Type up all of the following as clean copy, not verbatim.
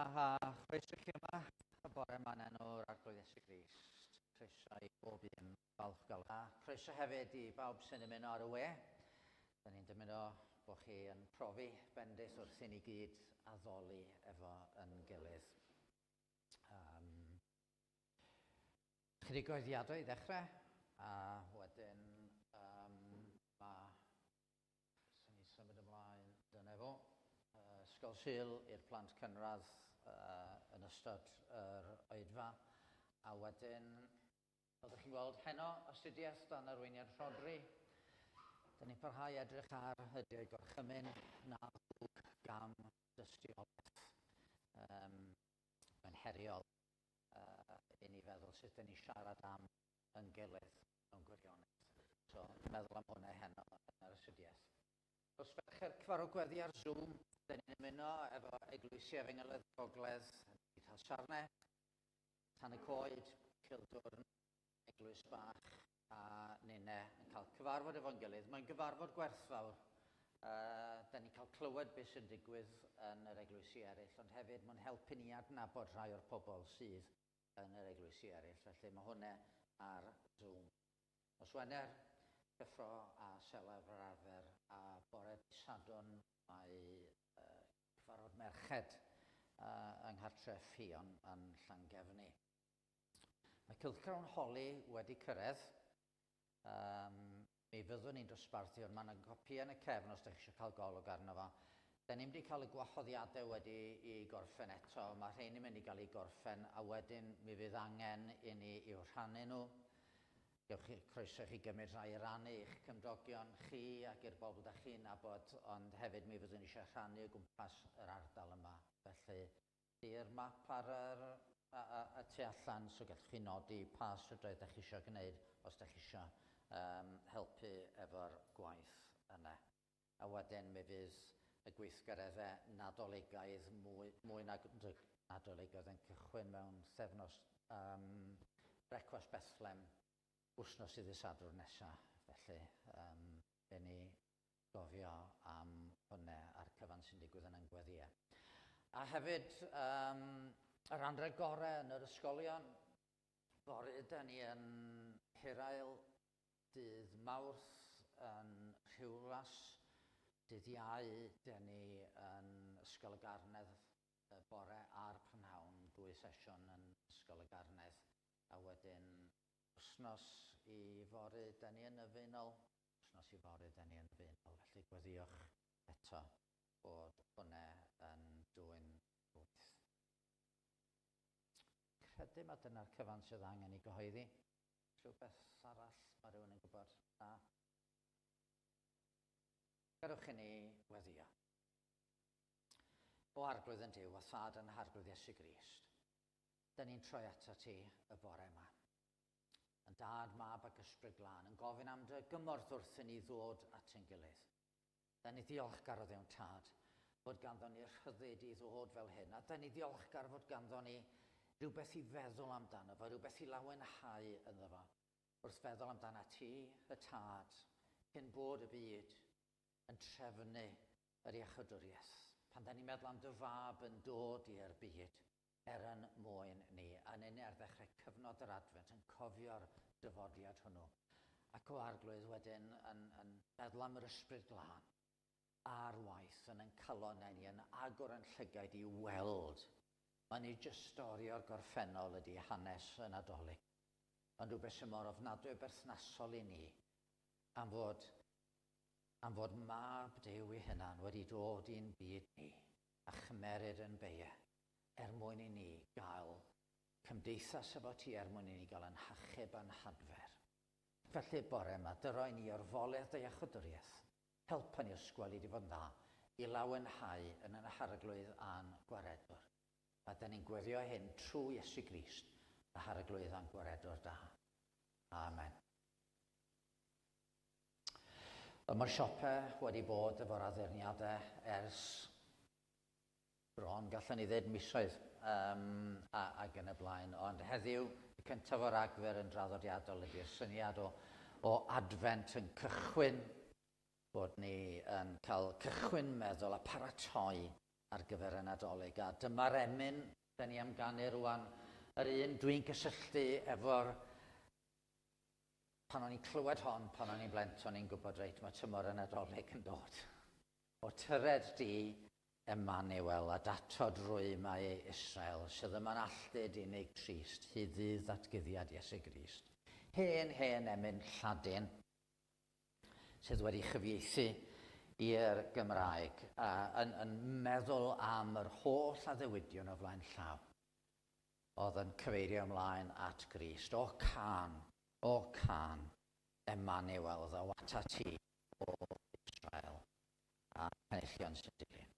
a chroeso chi yma y bore yma yn enw'r Arglwydd Iesu Grist. Croeso i bob un falch gael. A croeso hefyd i bawb sy'n ymuno ar y we. Da ni'n dymuno bod chi yn profi bendith wrth i ni gyd addoli efo yn gilydd. Um, chydig oeddiadau i ddechrau, a wedyn um, mae Os ni'n symud ymlaen, dyna fo. Ysgol Sul i'r plant cynradd yn ystod yr oedfa. A wedyn, fel ydych chi'n gweld heno, astudiaeth dan arweiniad Rhodri. Dyna ni'n parhau edrych ar y deu gorchymyn na ddwg gam dystiolaeth. Um, mae'n heriol uh, i ni feddwl sut dyn ni siarad am yn gilydd mewn gwirionedd. So, meddwl am hwnna heno yn yr astudiaeth. Nos Fercher, cyfarfod gweddi ar Zoom. Dyn ni'n ymuno efo Eglwysi Efengylydd Gogledd, Talsarne, Tan y Coed, Cildwrn, Eglwys Bach a ninne yn cael cyfarfod efo'n gilydd. Mae'n gyfarfod gwerthfawr. Uh, da ni'n cael clywed beth sy'n digwydd yn yr eglwysi eraill, ond hefyd mae'n helpu ni adnabod rhai o'r pobl sydd yn yr eglwysi eraill, felly mae hwnna ar Zoom. Nos Wener, cyffro a selef yr arfer, a bore Sadwrn mae uh, cyfarfod merched uh, yng nghartref Ffion yn Llangefni. Mae Cylchgrawn Holi wedi cyrraedd. Um, mi fyddwn ni'n dosbarthu, ond mae yna gopi yn y cefn os ydych chi eisiau cael golwg arno fo. Da ni'm 'di cael y gwahoddiadau wedi i gorffen eto, mae rhein yn mynd i gael eu gorffen a wedyn mi fydd angen i ni i'w rhannu nhw. Gewch chi, croeso i chi gymryd rhai i rannu i'ch cymdogion chi ac i'r bobl da chi'n nabod, ond hefyd mi fyddwn eisiau rhannu o gwmpas yr ardal yma. Felly, di'r map ar yr, a, a, y tu allan, so gallwch chi nodi pa strydoedd da chi eisiau gwneud os da chi eisiau um, helpu efo'r gwaith yna. A wedyn mi fydd y gweithgareddau Nadoligaidd mwy, mwy nag Nadoligaidd yn cychwyn mewn thefnos um, brecwast Bethlehem wythnos i ddydd Sadwrn nesaf. Felly, um, fe ni gofio am hwnna a'r cyfan sy'n digwydd yn ein gweddïau. A hefyd, um, yr anrheg gorau yn yr ysgolion, fory da ni yn Hirael Dydd Mawrth yn Rhiwlas, dydd Iau dyn ni yn Ysgol y Garnedd y bore a'r prynhawn, dwy sesiwn yn Ysgol y Garnedd, a wedyn wythnos i fory dyn ni yn y Faenol, wythnos i fory dyn ni yn y Faenol, felly gweddïwch eto bod hwnna yn dwyn ffrwyth. Credu mae dyna'r cyfan sydd angen i gyhoeddi. Rhywbeth arall mae rhywun yn gwybod? Na? Gadewch i ni weddio. O Arglwydd yn Duw a Thad yn Harglwydd Iesu Grist, da ni'n troi ato ti y bore yma. Yn dad, mab ac ysbryd glân, yn gofyn am dy gymorth wrth i ni ddod at ein gilydd. Da ni ddiolchgar o ddewn tad fod ganddo ni'r rhyddid i ddod fel hyn, a da ni ddiolchgar fod ganddo ni rhywbeth i feddwl amdano fo, rhywbeth i lawenhau ynddo fo, wrth feddwl amdana ti, y tad, cyn bod y byd yn trefnu yr iachawdwriaeth. Pan da ni'n meddwl am dy fab yn dod i'r byd, er yn mwyn ni, a ninne ar ddechrau cyfnod yr Adfent yn cofio'r dyfodiad hwnnw, ac o Arglwydd wedyn yn, yn meddwl am yr Ysbryd Glân ar waith yn ein calonnau ni, yn agor yn llygaid i weld. Mae ni jyst stori o'r gorffennol ydy hanes y Nadolig, ond rhywbeth sy'n mor ofnadwy o berthnasol i ni, am fod, am fod mab Duw ei hunan wedi dod i'n byd ni a chymeryd yn beie er mwyn i ni gael cymdeithas efo ti, er mwyn i ni gael yn hachub a'n hadfer. Felly, bore yma, dyroi ni orfoledd dy iachawdwriaeth. Helpa ni os gweli di fod yn dda, i lawenhau yn yn Harglwydd a'n Gwaredwr. A da ni'n gweddio hyn trwy Iesu Grist, y Harglwydd a'n Gwaredwr da. Amen. Mae'r siope wedi bod efo'r addurniadau ers bron, gallwn ni ddweud misoedd um, a, ac yn y blaen. Ond heddiw, y cyntaf o Ragfyr yn draddodiadol ydy'r syniad o, o adfent yn cychwyn, bod ni yn cael cychwyn meddwl a paratoi ar gyfer y Nadolig. A dyma'r emyn da ni am ganu rwan, yr un dwi'n cysylltu efo'r... Pan o'n i'n clywed hon, pan o'n i'n blentyn, o'n i'n gwybod, reit, mae tymor y Nadolig yn dod. O tyred di, Emmanuel, a datod rwymau Israel, sydd yma'n alltud unig trist, hyd ddydd ddatguddiad Iesu Grist. Hen, hen emyn Lladin, sydd wedi chyfieithu i'r Gymraeg, a yn, yn meddwl am yr holl addewidion o flaen llaw oedd yn cyfeirio ymlaen at Grist. O cân, o cân, Emmanuel, ddaw atat ti, o Israel, a penillion sy'n dilyn.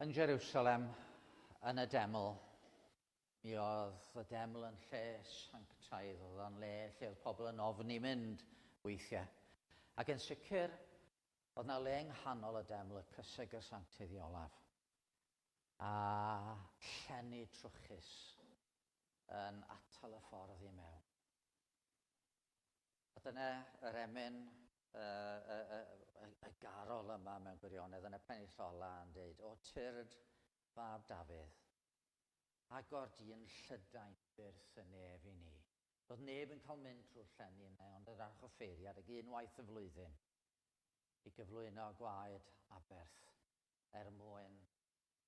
Yn Jerusalem, yn y deml, mi oedd y deml yn lle sanctaidd, oedd o'n le lle oedd pobl yn ofni mynd weithiau. Ac yn sicr, oedd na le yng nghanol y deml y cysegr sanctaidd i olaf. A llenni trwchus yn atal y ffordd i mewn. A dyna yr emyn, y, y, y, y, y garol yma mewn gwirionedd yn y pennill ola yn dweud, O tyrd fab Dafydd, agor di'n llydain byrth y nef i ni. Doedd neb yn cael mynd trwy'r llenni yna, ond yr archoffeiriad ag unwaith y flwyddyn i gyflwyno gwaed aberth er mwyn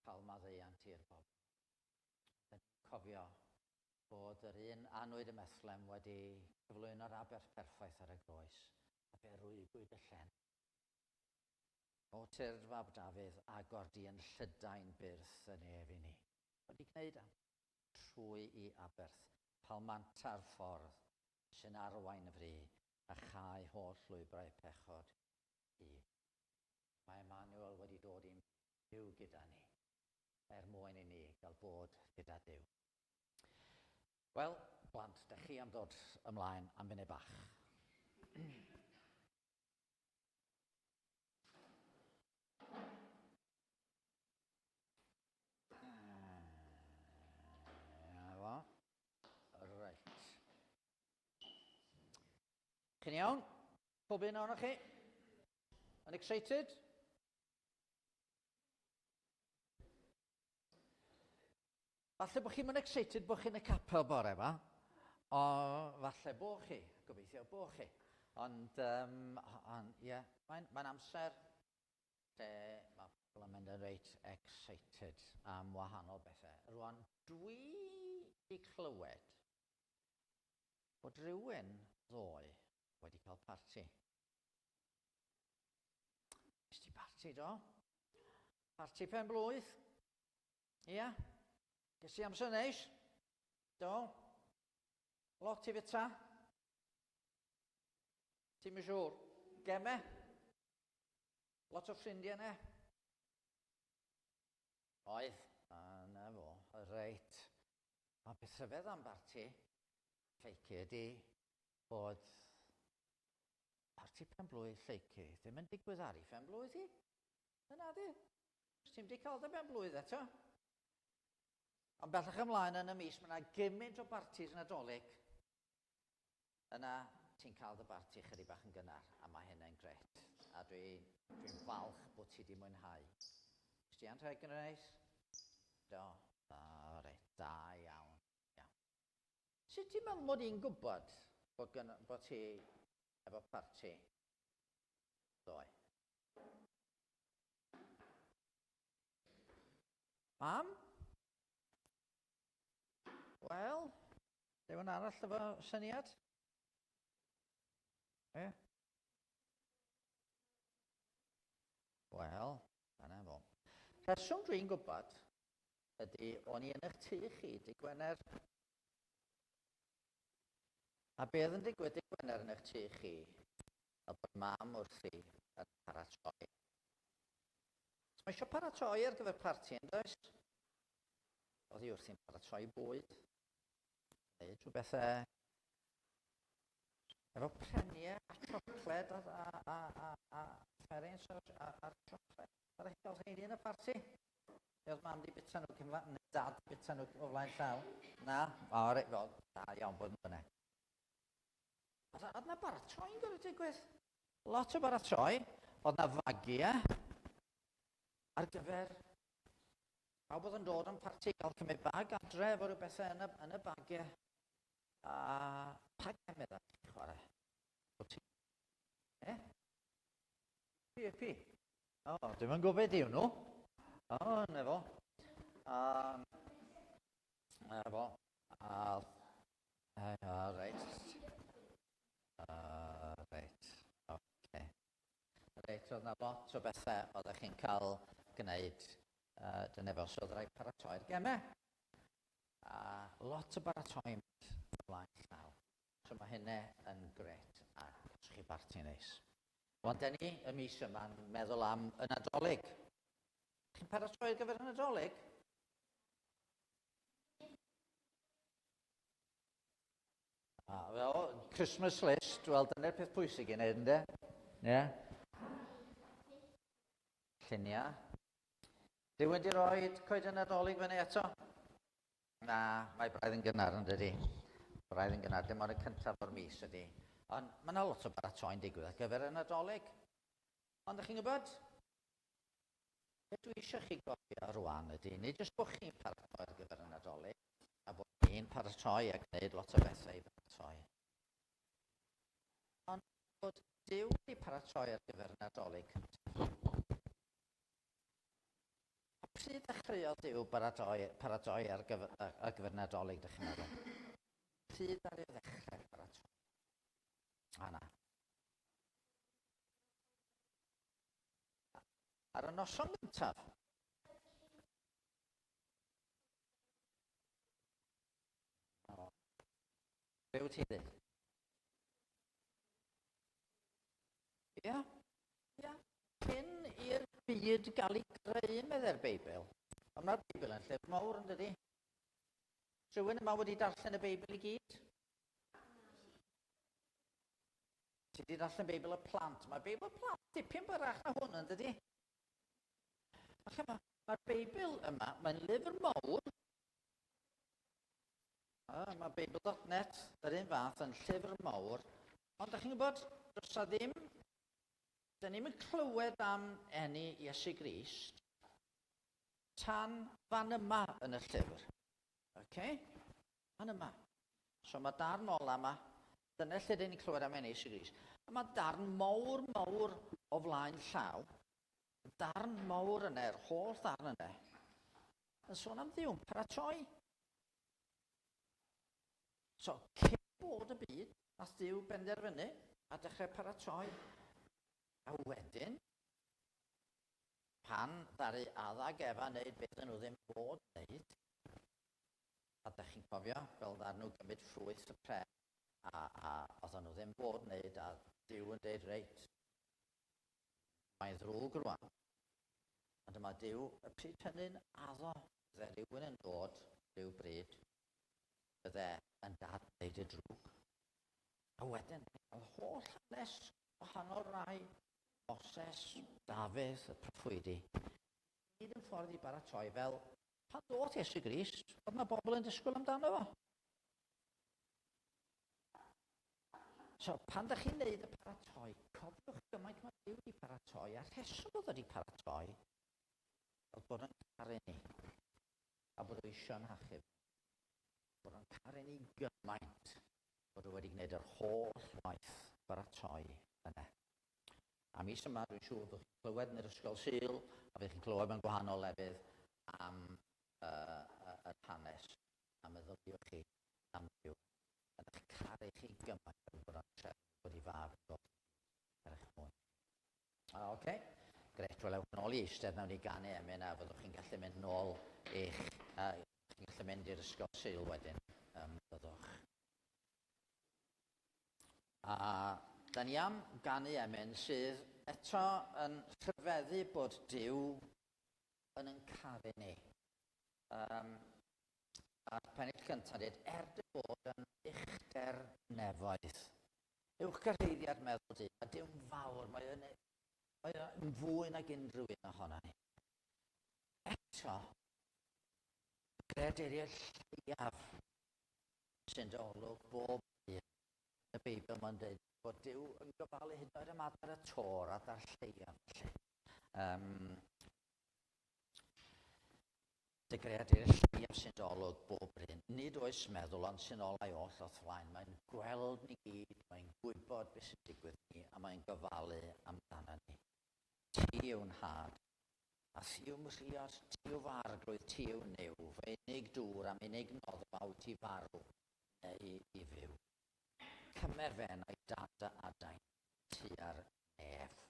cael maddeuant i'r bobl. Yn cofio bod yr un anwyd ym Methlem wedi cyflwyno'r aberth perffaith ar y groes, a fe rwygwyd y llen. O tyrd fab Dafydd, agor di yn llydain byrth y nef i ni. Wedi gwneud trwy i aberth, palmanta'r ffordd sy'n arwain y fri a chau holl lwybrau pechod i. Mae Emmanuel wedi dod i'n byw gyda ni, er mwyn i ni gael bod gyda Duw. Wel, blant, da chi am ddod ymlaen am funud bach. Reit. Chi'n iawn? Pob un ohonoch chi? Yn excited? Falle bod chi'n mynd excited bod chi'n y capel bore yma. O, falle bod chi, gobeithio bod chi. Ond, um, on, yeah, mae'n mae amser lle mae pobl yn mynd yn reit excited am wahanol bethau. Rwan, dwi wedi clywed bod rhywun ddoe wedi cael parti. Nes ti parti, do? Parti pen blwydd? Ia? Ges i amser neis? Do? Lot i fita? Ti'n mynd siŵr? Geme? Lot o ffrindiau ne? Oedd. A na fo. Reit. Mae beth rhyfedd am barti Lleucu ydy bod parti pen-blwydd Lleucu ddim yn digwydd ar ei phen-blwydd hi. Yna di. Ti'n di cael dy ben-blwydd eto. Ond bellach ymlaen yn y mis, mae yna gymaint o bartis Nadolig. Yna ti'n cael dy barti chydig bach yn gynnar, a mae hynny'n gret. A dwi'n dwi falch bod ti wedi mwynhau. Ys ti anrheg yn neis? Do. O, reit, da iawn. Iawn. Sut ti'n meddwl mod i'n gwybod bod, gen, bod ti efo parti ddoe? Mam? Wel, rhywun arall efo syniad? E? Wel, dyna fo. Rheswm dwi'n gwybod ydy o'n i yn eich tŷ chi dy Gwener. A be oedd yn digwydd dy Gwener yn eich tŷ chi, oedd bod mam wrthi yn paratoi. So mae eisiau paratoi ar gyfer parti, yn does? Oedd hi wrthi'n paratoi bwyd, neu rhywbeth e, efo preniau a siocled a, a, a, a, a fferins a'r, a'r siocled. Oedd eich gael rheini yn y parti? Neu oedd mam di bita nhw cyn neu dad di bita nhw o flaen llaw? Na? O, reit, fel, da iawn bod nhw yna. Oedd na baratoi'n gorfod digwydd. Lot o baratoi. Oedd na fagiau ar gyfer pawb oedd yn dod am parti gael cymryd bag adre efo rhyw bethau yn y, yn y bagiau. A pa gemau ddech chi'n chwarae? O ti? E? P, P. O, dwi'm yn gwybod yw nhw. O, na fo. A, na fo. A, a, reit. A, reit. Oce. Reit, oedd na lot o bethau oeddech chi'n cael gwneud. Uh, dyna fo, so oedd rhaid paratoi'r gemau. A lot o baratoi mynd ymlaen llaw. So mae hynny yn gret a chi barti neis. Wan, da ni y mis yma'n meddwl am y Nadolig. Chi'n paratoi ar gyfer y Nadolig? Ah, wel, Christmas list, wel, dyna'r peth pwysig i wneud, ynddo? Ie? Yeah. Lluniau. Rhywun di roi coeden Nadolig fyny eto? Na, mae braidd yn gynnar yn dydi. Braidd yn gynnar, dim ond y cyntaf o'r mis ydy. Ond mae yna lot o baratoi'n digwydd ar gyfer y Nadolig. Ond ydych chi'n gwybod, beth dwi eisiau chi gofio rwan ydy, nid jyst bod chi'n paratoi ar gyfer y Nadolig, a bod ni'n paratoi a gwneud lot o bethau i baratoi. Ond bod Duw wedi paratoi ar gyfer y Nadolig cyntaf. A pryd ddechreuodd Duw baratoi, paratoi ar gyfer, ar gyfer Nadolig, dych chi'n meddwl? Pryd ddaru o ddechrau paratoi? A na. Ar y noson gyntaf. O. Be wyt ti'n dweud? Ia, ia. Cyn i'r byd gael ei greu, meddai'r Beibl. Ond mae'r Beibl yn llyfr mawr, yn dydi? Rhywun yma wedi darllen y Beibl i gyd? Ti wedi darllen Beibl y plant. Mae Beibl y plant dipyn byrrach na hwn, yn dydi? Falle mae'r ma Beibl yma, mae'n lyfr mawr. Ah, mae Beibl.net yr un fath yn llyfr mawr. Ond da chi'n gwybod, does a ddim, da ni'n mynd clywed am eni Iesu Grist tan fan yma yn y llyfr. Okay? Fan yma. So mae darn ola yma, dyna lle dyn ni'n clywed am eni Iesu Grist. A mae darn mawr, mawr o flaen llaw, darn mawr yna, yr holl ddarn yna, yn sôn am Dduw'n paratoi. So, cyn bod y byd, nath Duw benderfynu a dechrau paratoi. A wedyn, pan ddaru Adda ag Efa wneud beth nhw ddim fod wneud, a da chi'n cofio, fel ddaru nhw gymryd ffrwyth y pren, a, a oedden nhw ddim fod wneud, a Duw yn dweud, reit, mae'n ddrwg rwan. Ond dyma Duw y pryd hynny'n addo, bydde rhywun yn dod rhyw bryd, bydde yn dadwneud y drwg. A wedyn, yr holl hanes wahanol rai, Moses, Dafydd, y proffwydi, gyd yn ffordd i baratoi fel pan ddoth Iesu Grist, oedd yna bobl yn disgwyl amdano fo. So, pan da chi'n neud y paratoi, cofiwch gymaint mae Duw wedi paratoi, a'r rheswm oedd wedi paratoi, oedd bod yn caru ni, a bod o eisiau'n hachub. Bod o'n caru ni gymaint, bod o wedi gwneud yr holl waith baratoi yna. A mis yma, dwi'n siŵr bod chi'n clywed yn yr ysgol Sul, a fydd chi'n clywed mewn gwahanol lefydd am yr hanes, a meddyliwch chi am Dduw yn eich caru chi gymaint fel bod o'n trefnu bod i fab yn dod er eich mwyn. Oce, okay. Gret, wel ewch nôl i eistedd mewn i ganu emyn a fyddwch chi'n gallu mynd nôl i'ch... chi'n gallu mynd i'r ysgol Sul wedyn, byddwch. A da ni am ganu emyn sydd eto yn rhyfeddu bod Duw yn yn caru ni. Um, A'r pennill cyntaf dweud, er dy fod yn uchder nefoedd. Uwch gyrhaeddiad meddwl dyn, a Duw'n fawr, mae o'n, mae o'n fwy nag unrhyw un ohono ni. Eto, greaduriaid lleiaf sy'n dy olwg bob dydd. Y Beibl mae'n dweud bod Duw yn gofalu hyd yn oed am adar y tor, adar lleiaf felly. Um, Dy greadur lleiaf sy'n dy olwg bob bryn. Nid oes meddwl ond sy'n olau oll o'th flaen. Mae'n gweld ni gyd, mae'n gwybod beth sy'n digwydd ni, a mae'n gofalu amdana ni. Ti yw'n nhad, a thi yw mhriod, ti yw fy arglwydd, ti yw Nuw, fy unig dŵr a'm unig noddfa wyt ti farw neu i fyw. Cymer fe enau dan dy adain tua'r nef.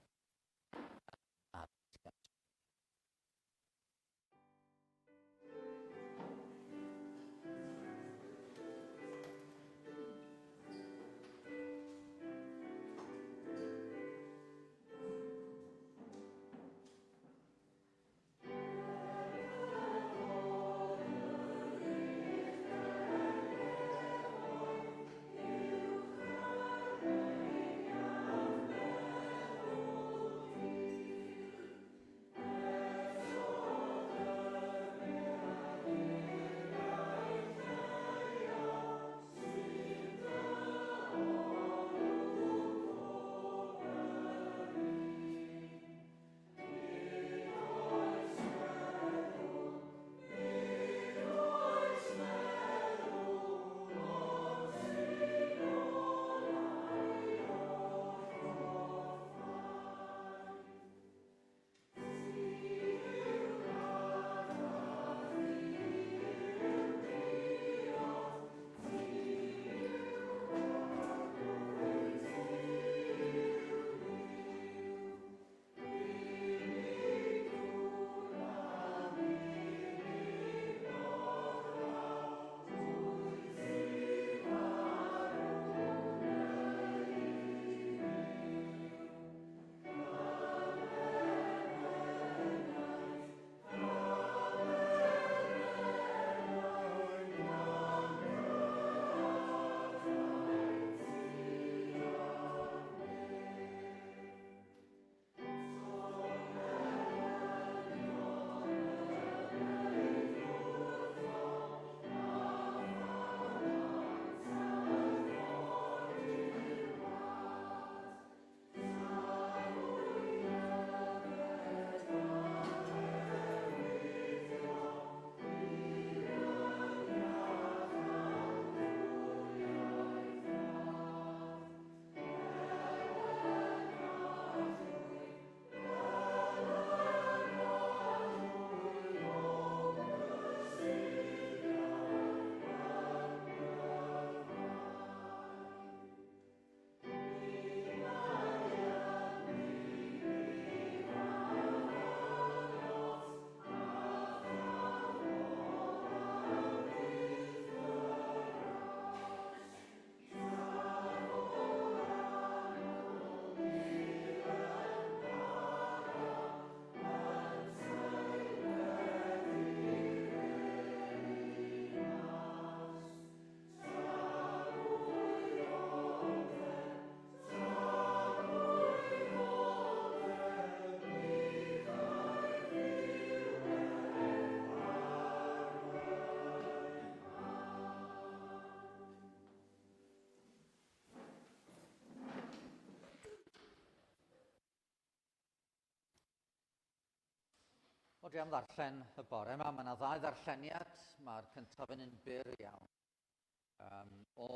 Wel, dwi am ddarllen y bore yma. Mae yna ddau ddarlleniad. Mae'r cyntaf yn un byr iawn. O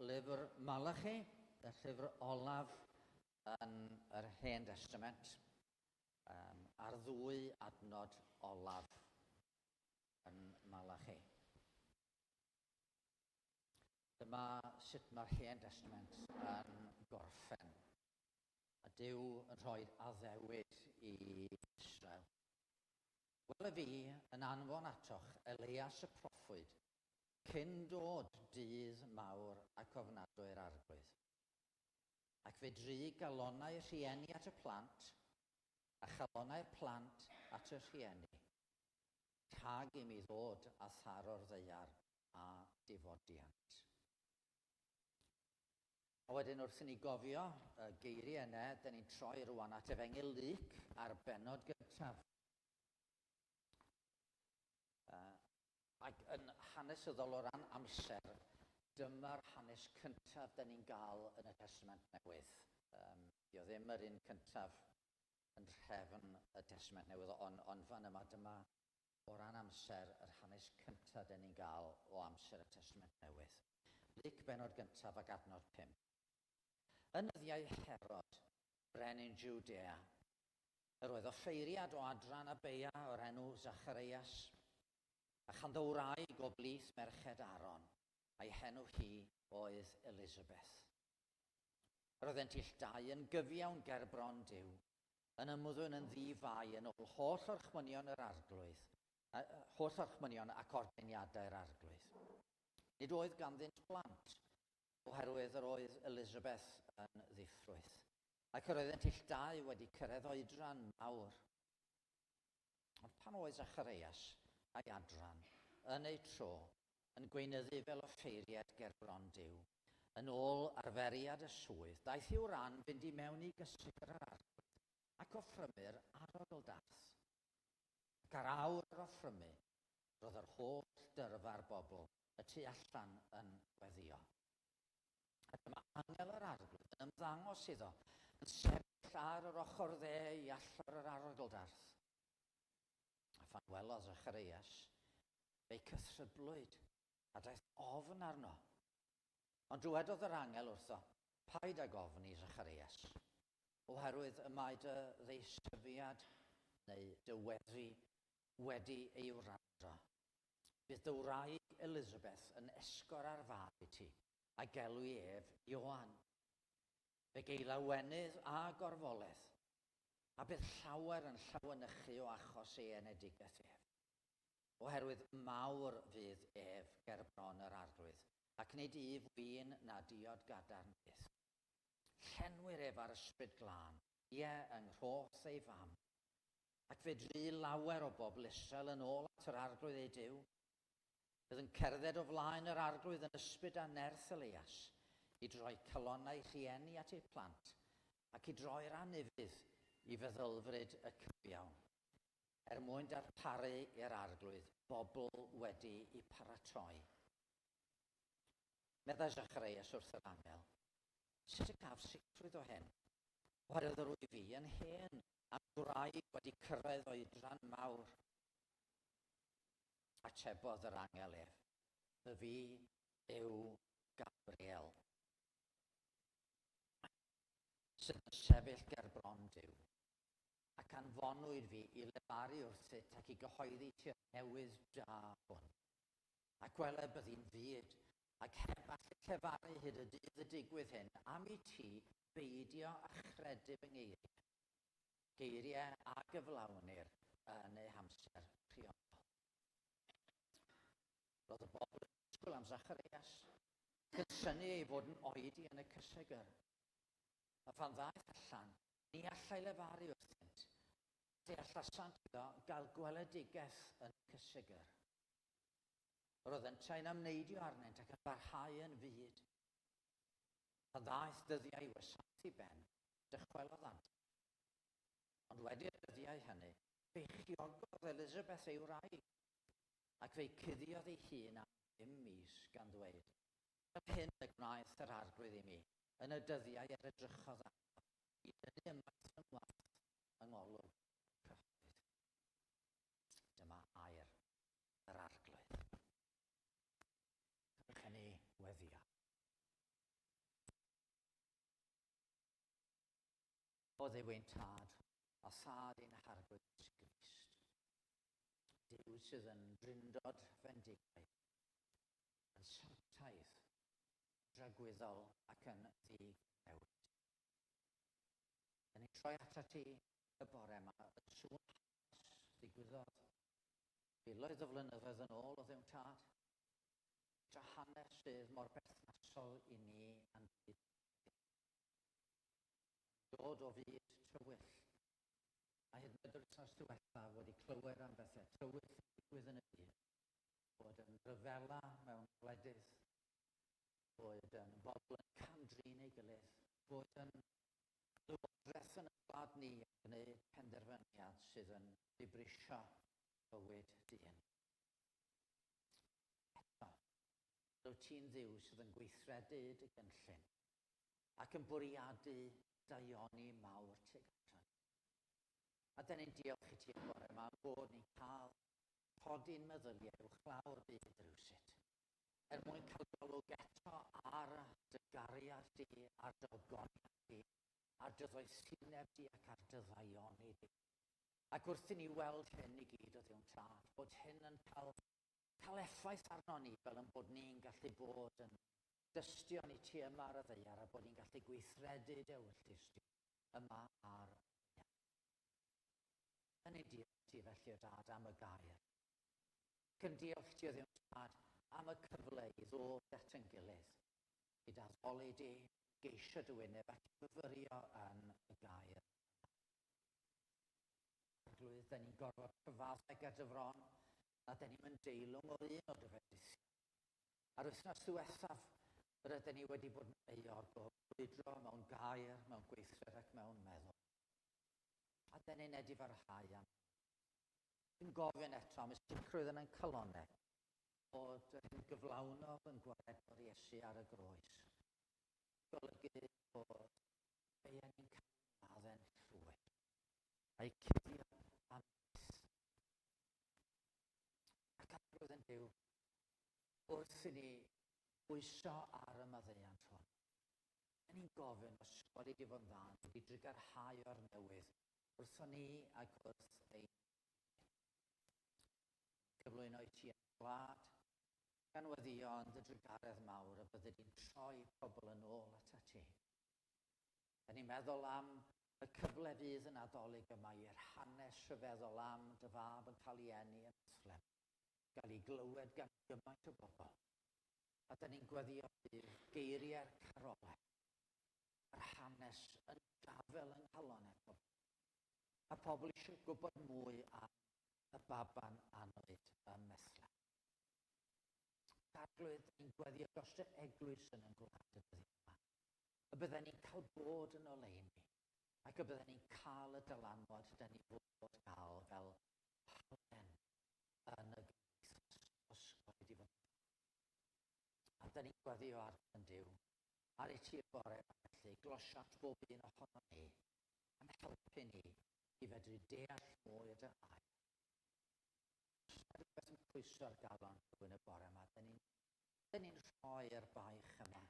lyfr Malachi, y llyfr olaf yn yr Hen Testament, a'r ddwy adnod olaf yn Malachi. Dyma sut mae'r Hen Testament yn gorffen. A Duw yn rhoi addewid i Israel. Wele fi yn anfon atoch Elias y proffwyd, cyn dod dydd mawr ac ofnadwy'r Arglwydd. Ac fe dry galonnau rhieni at y plant, a chalonnau'r plant at y rhieni, rhag i mi ddod a tharo'r ddaear a difodiant. A wedyn wrth i ni gofio y geiriau yna, dyn ni'n troi rwan at Efengyl Luc a'r bennod gyntaf. Ac yn hanesyddol o ran amser, dyma'r hanes cyntaf dyn ni'n gael yn y Testament Newydd. Dio ddim yr un cyntaf yn nhrefn y Testament Newydd, ond fan yma dyma o ran amser yr hanes cyntaf dyn ni'n gael o amser y Testament Newydd. Luc bennod gyntaf ac adnod 5. Yn nyddiau Herod, brenin Jwdea, yr oedd offeiriad o adran Abeia o'r enw Zacharias, a chanddo wraig o blith merched Aaron, a'i henw hi oedd Elisabeth. Yr oeddent ill dau yn gyfiawn ger bron Duw, yn ymddwyn yn ddi-fai yn ôl holl orchmynion yr Arglwydd, holl orchmynion ac ordeiniadau'r Arglwydd. Nid oedd ganddynt blant, oherwydd yr oedd Elisabeth yn ddiffrwyth, ac yr oeddent ill dau wedi cyrraedd oedran mawr. Ond pan oedd Zacharias a'i adran yn eu tro yn gweinyddu fel offeiriad ger bron Duw, yn ôl arferiad y swydd, daeth i'w ran fynd i mewn i gysegr yr Arglwydd ac offrymu'r arogl-darth. Ac ar awr yr offrymu, roedd yr holl dyrfa'r bobl y tu allan yn gweddïo. A dyma angel yr Arglwydd yn ymddangos iddo, yn sefyll ar yr ochr dde i allor yr arogl-darth. A phan welodd Zacharias, fe'i cythryblwyd, a daeth ofn arno. Ond dywedodd yr angel wrtho, paid ag ofni, Zacharias, oherwydd y mae dy ddeisyfiad neu dy weddi wedi ei wrando. Bydd dy wraig Elisabeth yn esgor ar fab i ti, a gelwi ef Ioan. Fe gei lawenydd a gorfoledd, a bydd llawer yn llawenychu o achos ei enedigaeth ef. Oherwydd mawr fydd ef ger bron yr Arglwydd, ac nid yf win na diod gadarn byth. Llenwir ef ar ysbryd glân, ie, yng nghroth ei fam. Ac fe dry lawer o bobl Israel yn ôl at yr Arglwydd eu Duw. Bydd yn cerdded o flaen yr Arglwydd yn ysbryd a nerth Elias, i droi calonnau rhieni at eu plant, ac i droi'r anufudd i feddylfryd y cyfiawn, er mwyn darparu i'r Arglwydd bobl wedi i paratoi. Meddai Zacharias wrth yr angel, sut y gaf sicrwydd o hyn? Oherwydd yr wyf fi yn hen, a gwraig wedi cyrraedd oedran mawr. Atebodd yr angel ef, fy fi yw Gabriel, sydd yn sefyll ger bron Duw, ac anfonwyd fi i lefaru wrthyt ac i gyhoeddi ti'r newydd da hwn. Ac wele byddi'n fud, ac heb allu llefaru hyd y dydd y digwydd hyn, am i ti beidio â chredu fy ngeiriau, geiriau a gyflawnir yn eu hamser priodol. Roedd y bobl yn disgwyl am Zacharias, ac yn synnu ei fod yn oedi yn y cysegr. A phan ddaeth allan, ni allai lefaru wrthynt, deallasant iddo gael gweledigaeth yn y cysegr. Roedd yntau'n amneidio arnynt ac yn barhau yn fud. Pan ddaeth dyddiau wasanaeth i ben, dychwelodd adref. Ond wedi'r dyddiau hynny, beichiogodd Elisabeth ei wraig, ac fe'i cuddiodd ei hun am 5 mis, gan ddweud, fel hyn y gwnaeth yr Arglwydd i mi, yn y dyddiau yr edrychodd arno, i dynnu ymaith fy ngwaith yng ngolwg y cyhoedd. O Dduw ein Tad, a Thad ein Harglwydd Iesu Grist. Duw sydd yn drindod fendigaidd, yn sanctaidd, dragwyddol ac yn ddi-newid. Dyn ni'n troi atat ti y bore yma, y sŵn hanes ddigwyddodd filoedd o flynyddoedd yn ôl o Dduw Tad, tra hanes sydd mor berthnasol i ni a'n byd. Dod o fyd tywyll. A hyd yn oed yr wythnos diwethaf wedi clywed am bethau tywyll yn digwydd yn y byd, bod yn rhyfela mewn gwledydd, bod yn bobl yn cam-drin ei gilydd, bod yn lywodraeth yn y gwlad ni yn gwneud penderfyniad sydd yn dibrisio bywyd dyn. Eto, rwyt ti'n Dduw sydd yn gweithredu dy gynllun ac yn bwriadu daioni mawr tuag ato ni. A dyn ni'n diolch i ti y bore yma am bod ni'n cael codi'n meddyliau uwchlaw'r byd rywsut, er mwyn cael golwg eto ar dy gariad di, ar dy ogoniant di, ar dy ddoethineb di ac ar dy ddaioni di. Ac wrth i ni weld hyn i gyd o Dduw'n Tad, bod hyn yn cael, cael effaith arno ni fel yn bod ni'n gallu bod yn dystion i ti yma ar y ddaear a bod ni'n gallu gweithredu dy ewyllys di yma ar y ddaear. Yn ei diolch ti felly o Dad am y gair. Ac yn diolch ti o Dduw'n Tad am y cyfle i ddod at yn gilydd, i d'addoli di, geisio dy wyneb ac i fyfyrio yn y gair yma. Arglwydd, da ni'n gorfod cyfaddau ger dy fron, a da ni'n mynd deilwng o'r un o dy fendithion. A'r wythnos ddiwethaf, rydyn ni wedi bod yn euog o brwydro mewn gair, mewn gweithred ac mewn meddwl. A dyn ni'n edifarhau am. Dwi'n gofyn eto am y sicrwydd yn ein calonnau bod yr hyn gyflawnodd yn gwaredwr Iesu ar y groes. Golygu bod beiau ni'n cael maddau'n llwyr a'i cuddio am byth. Ac Arglwydd yn Duw, wrth i ni bwyso ar y maddeuant hwn, dyn ni'n gofyn os gweli di fod yn dda, wedi drugarhau o'r newydd wrthon ni ac wrth ein cyflwyno i ti yn gwlad, gan weddio yn dy drugaredd mawr y bydde di'n troi pobl yn ôl atat ti. Da ni'n meddwl am y cyfle fydd yn Nadolig yma i'r hanes rhyfeddol am dy fab yn cael ei eni yn Bethlehem, gael ei glywed gan gymaint o bobl. A da ni'n gweddio bydd geiriau'r carolau a'r hanes yn gafel yng nghalonau pobl. A pobl eisiau gwybod mwy am y baban annwyd ym Methlehem. Arglwydd, ni'n gweddio dros dy eglwys yn ein gwlad y dyddiau yma. Y bydden ni'n cael bod yn oleuni ac y bydden ni'n cael y dylanwad da ni fod gael fel halen yn y gymdeithas os wedi fod. A da ni'n gweddio ar yn Duw, ar i ti'r bore yma felly, glosiant bob un ohono ni, am helpu ni i fedru deall mwy o dy air. Os yna rhywbeth yn pwyso ar galon rhywun y bore yma, da ni'n ni rhoi'r baich yma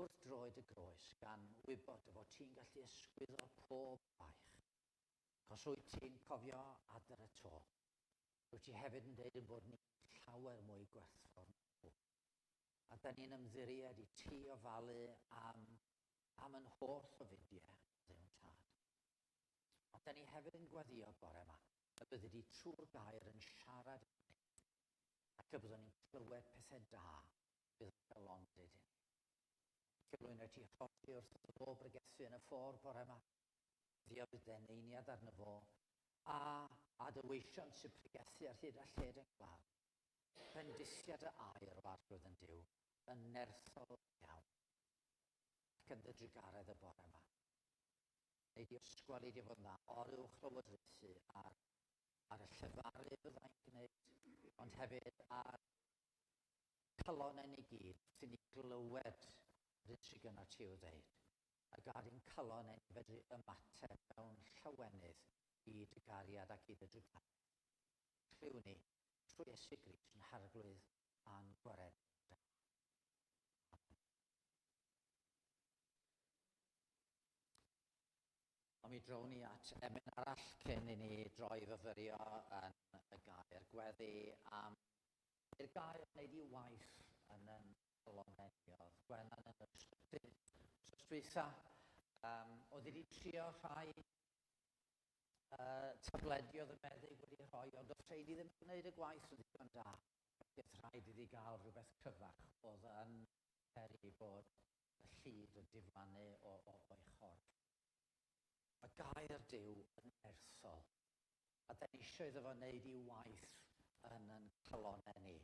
wrth droed y groes gan wybod dy fod ti'n gallu ysgwyddo pob baich. Cos wyt ti'n cofio adar y to, wyt ti hefyd yn deud yn bod ni'n llawer mwy gwerthfawr na nhw. A da ni'n ymddiried i ti ofalu am, am yn holl ofidiau, Dduw'n Tad. A da ni hefyd yn gweddio bore yma, y byddi di trwy'r gair yn siarad efo ni, ac y byddwn ni'n clywed pethau da bydd yn galondid i ni. Cyflwyno ti rhodi wrth iddo fo bregethu yn y ffordd bore yma. Ddio bydd deneiniad arno fo, a, a dy weision sy'n pregethu ar hyd a lled yn gwlad. Bendithiad y air o Arglwydd yn Duw yn nerthol iawn ac yn dy drugaredd y bore yma. Neu di ysgwel i di fod yn dda oruwch lywodraethu ar, ar y llefaru fyddai'n gwneud, ond hefyd ar calonnau ni gyd wrth i ni glywed yr hyn sydd gyda ti i'w ddeud, a gad i'n calonnau ni fedru ymateb mewn llawenydd i dy gariad ac i dy drugaredd. Clyw ni trwy Iesu Grist yn Harglwydd a'n gwaredwr da. Amen. Wel, mi drown ni at emyn arall cyn i ni droi fyfyrio yn y gair gweddi am i'r gair wneud i waith yn yn calonnau ni. Oedd Gwenan yn yr ysbyty wsos dwytha. Oedd wedi trio rhai tabledi oedd y meddyg wedi rhoi, ond oedd rhaid i ddim gwneud y gwaith yn ddigon da. Felly oedd rhaid iddi gael rhywbeth cryfach oedd yn peri bod y llid yn diflannu o'i chorff. Mae gair Duw yn nerthol, a da ni eisiau iddo fo wneud i waith yn yn calonnau ni.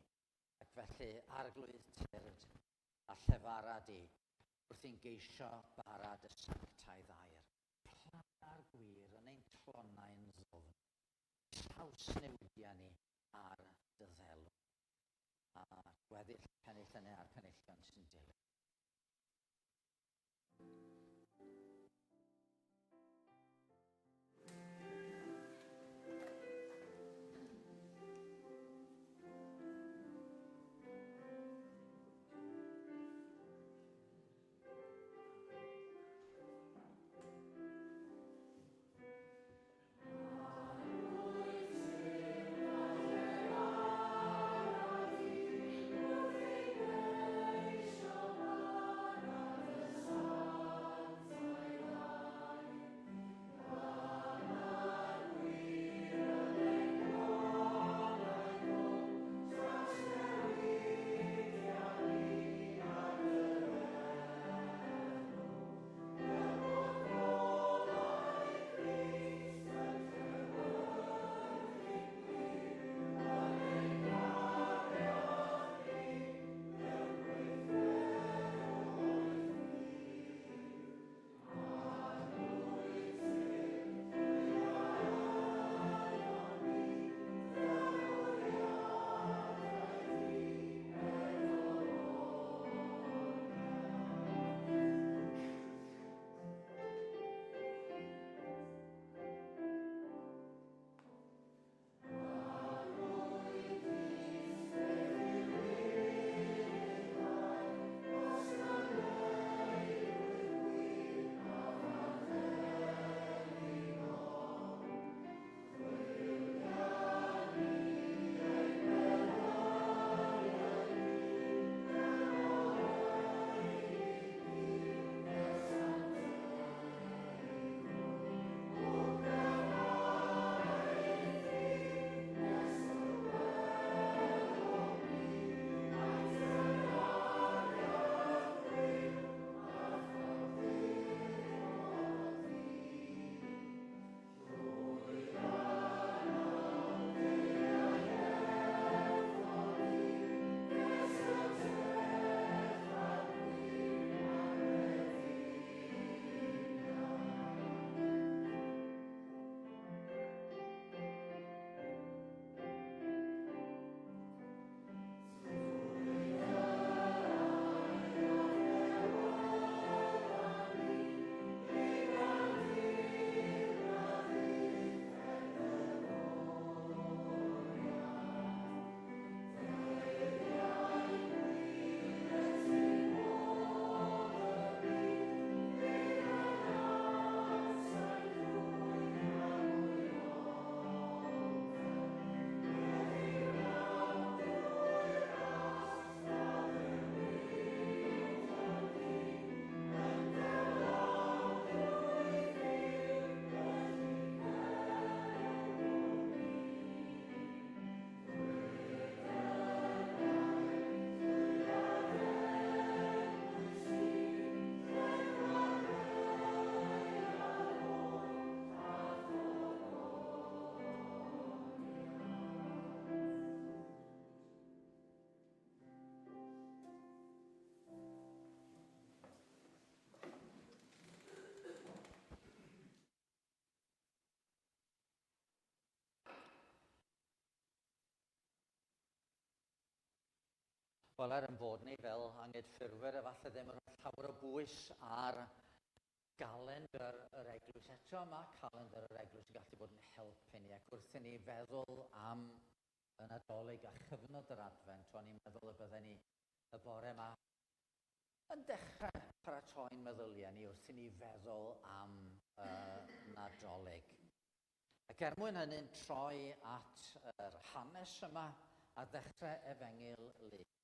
Ac felly, Arglwydd tyrd a llefara di, wrth i'n geisio bara dy sanctaidd air. Planna'r gwir yn ein clonau'n ddwfn. Trawsnewidia ni ar dy ddelw. A gweddill pennill yna a'r penillion sy'n dilyn. Wel, er yn bod ni fel anghydffurfwyr, efallai ddim yn rhoi llawer o bwys ar galendr yr eglwys eto. Mae calendr yr eglwys yn gallu bod yn helpu ni, ac wrth i ni feddwl am y Nadolig a chyfnod yr Adfent, o'n i'n meddwl y bydden ni y bore yma yn dechrau paratoi'n meddyliau ni wrth i ni feddwl am y Nadolig. Ac er mwyn hynny'n troi at yr hanes yma a ddechrau Efengyl Luc,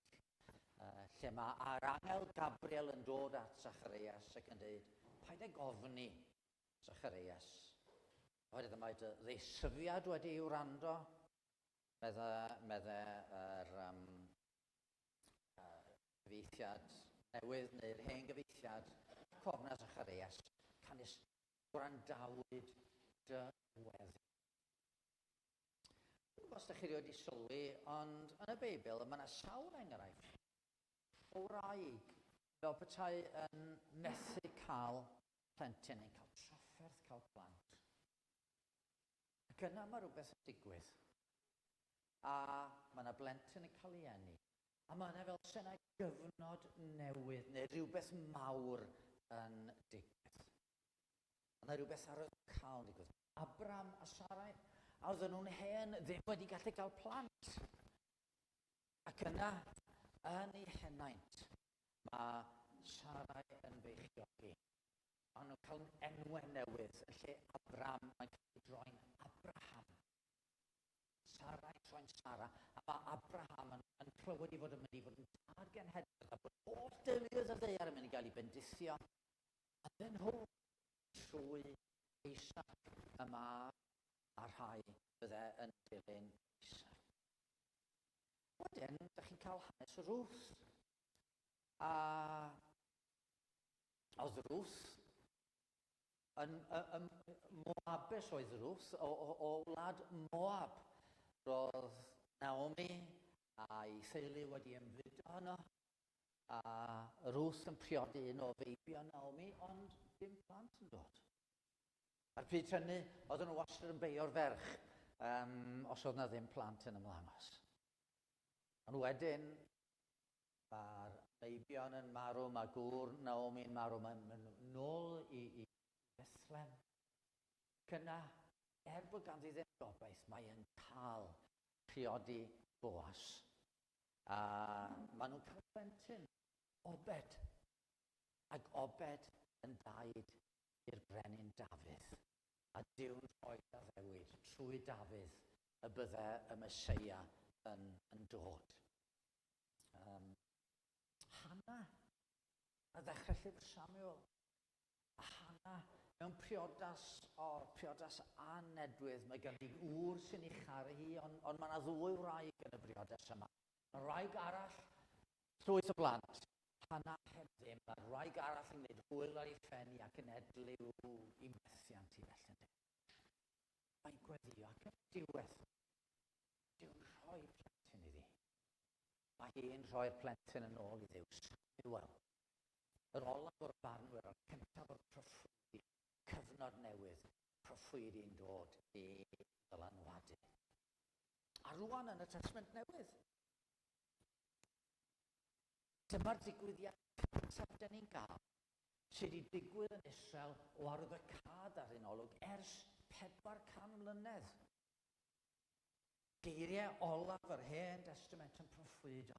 lle mae yr angel Gabriel yn dod at Zacharias ac yn dweud, paid ag ofni, Zacharias. Oherwydd y mae dy ddeisyfiad wedi ei wrando, medde, medde yr gyfieithiad newydd neu'r hen gyfieithiad, Cofna Zacharias, canys gwrandawyd dy weddi. Dwi'n gwybod os ydych chi wedi sylwi, ond yn y Beibl mae yna sawl enghraifft o wraig fel petai yn methu cael plentyn, neu'n cael trafferth cael plant. Ac yna mae rhywbeth yn digwydd. A mae yna blentyn yn cael ei eni. A mae yna fel se yna gyfnod newydd neu rhywbeth mawr yn digwydd. Mae yna rhywbeth arwyddocaol yn digwydd. Abram a Sarai, a oedden nhw'n hen, ddim wedi gallu cael plant. Ac yna, yn ei henaint, mae Sarai yn beichiogi. Maen nhw'n cael enwau newydd. Yn lle Abram, mae'n cael ei droi'n Abraham. Sarai troi'n Sara. A mae Abraham yn clywed i fod yn mynd i fod yn dad genhedlaeth a bod holl deuluoedd y ddaear yn mynd i gael ei bendithio. A dyn nhw trwy Isaac y mab a rhai fydde yn dilyn Isaac. Wedyn, da chi'n cael hanes Ruth. A oedd Ruth yn, yn, Moabes oedd Ruth, o wlad Moab. Roedd Naomi a'i theulu wedi ymfudo yno, a Ruth yn priodi un o feibion Naomi, ond dim plant yn dod. A'r pryd hynny, oedden nhw wastad yn beio'r ferch os oedd na ddim plant yn ymddangos. Ond wedyn, mae'r meibion yn marw, mae gŵr Naomi'n marw, mae'n mynd nôl i Bethlehem. Cyna, er bod ganddi ddim gobaith, mae yn cael priodi Boas. A maen nhw'n cael plentyn, Obed. Ac Obed yn daid i'r brenin Dafydd. A Duw'n rhoi addewid trwy Dafydd y bydde y Meseia yn dod. Hannah, a ddechrau llyfr Samuel. A Hannah mewn priodas, priodas anedwydd, mae ganddi ŵr sy'n ei charu hi, ond mae yna ddwy wraig yn y briodas yma. Mae wraig arall, llwyth o blant, Hannah heb ddim, mae'r wraig arall yn gwneud hwyl ar ei phen i ac yn edliw i methiant i felly. Mae'n gweddio ac yn diwedd, Duw'n rhoi plentyn iddi. Mae hi'n rhoi'r plentyn yn ôl i Dduw, Samuel. Yr olaf o'r barnwyr, a'r cyntaf o'r proffwydi, cyfnod newydd, proffwydi'n dod i ddylanwadu. A rwan yn y Testament Newydd, dyma'r digwyddiad cyntaf dyn ni'n gael sydd wedi digwydd yn Israel o arwyddocâd ar un olwg ers 400 mlynedd. Geiriau olaf yr Hen Testament yn proffwydo.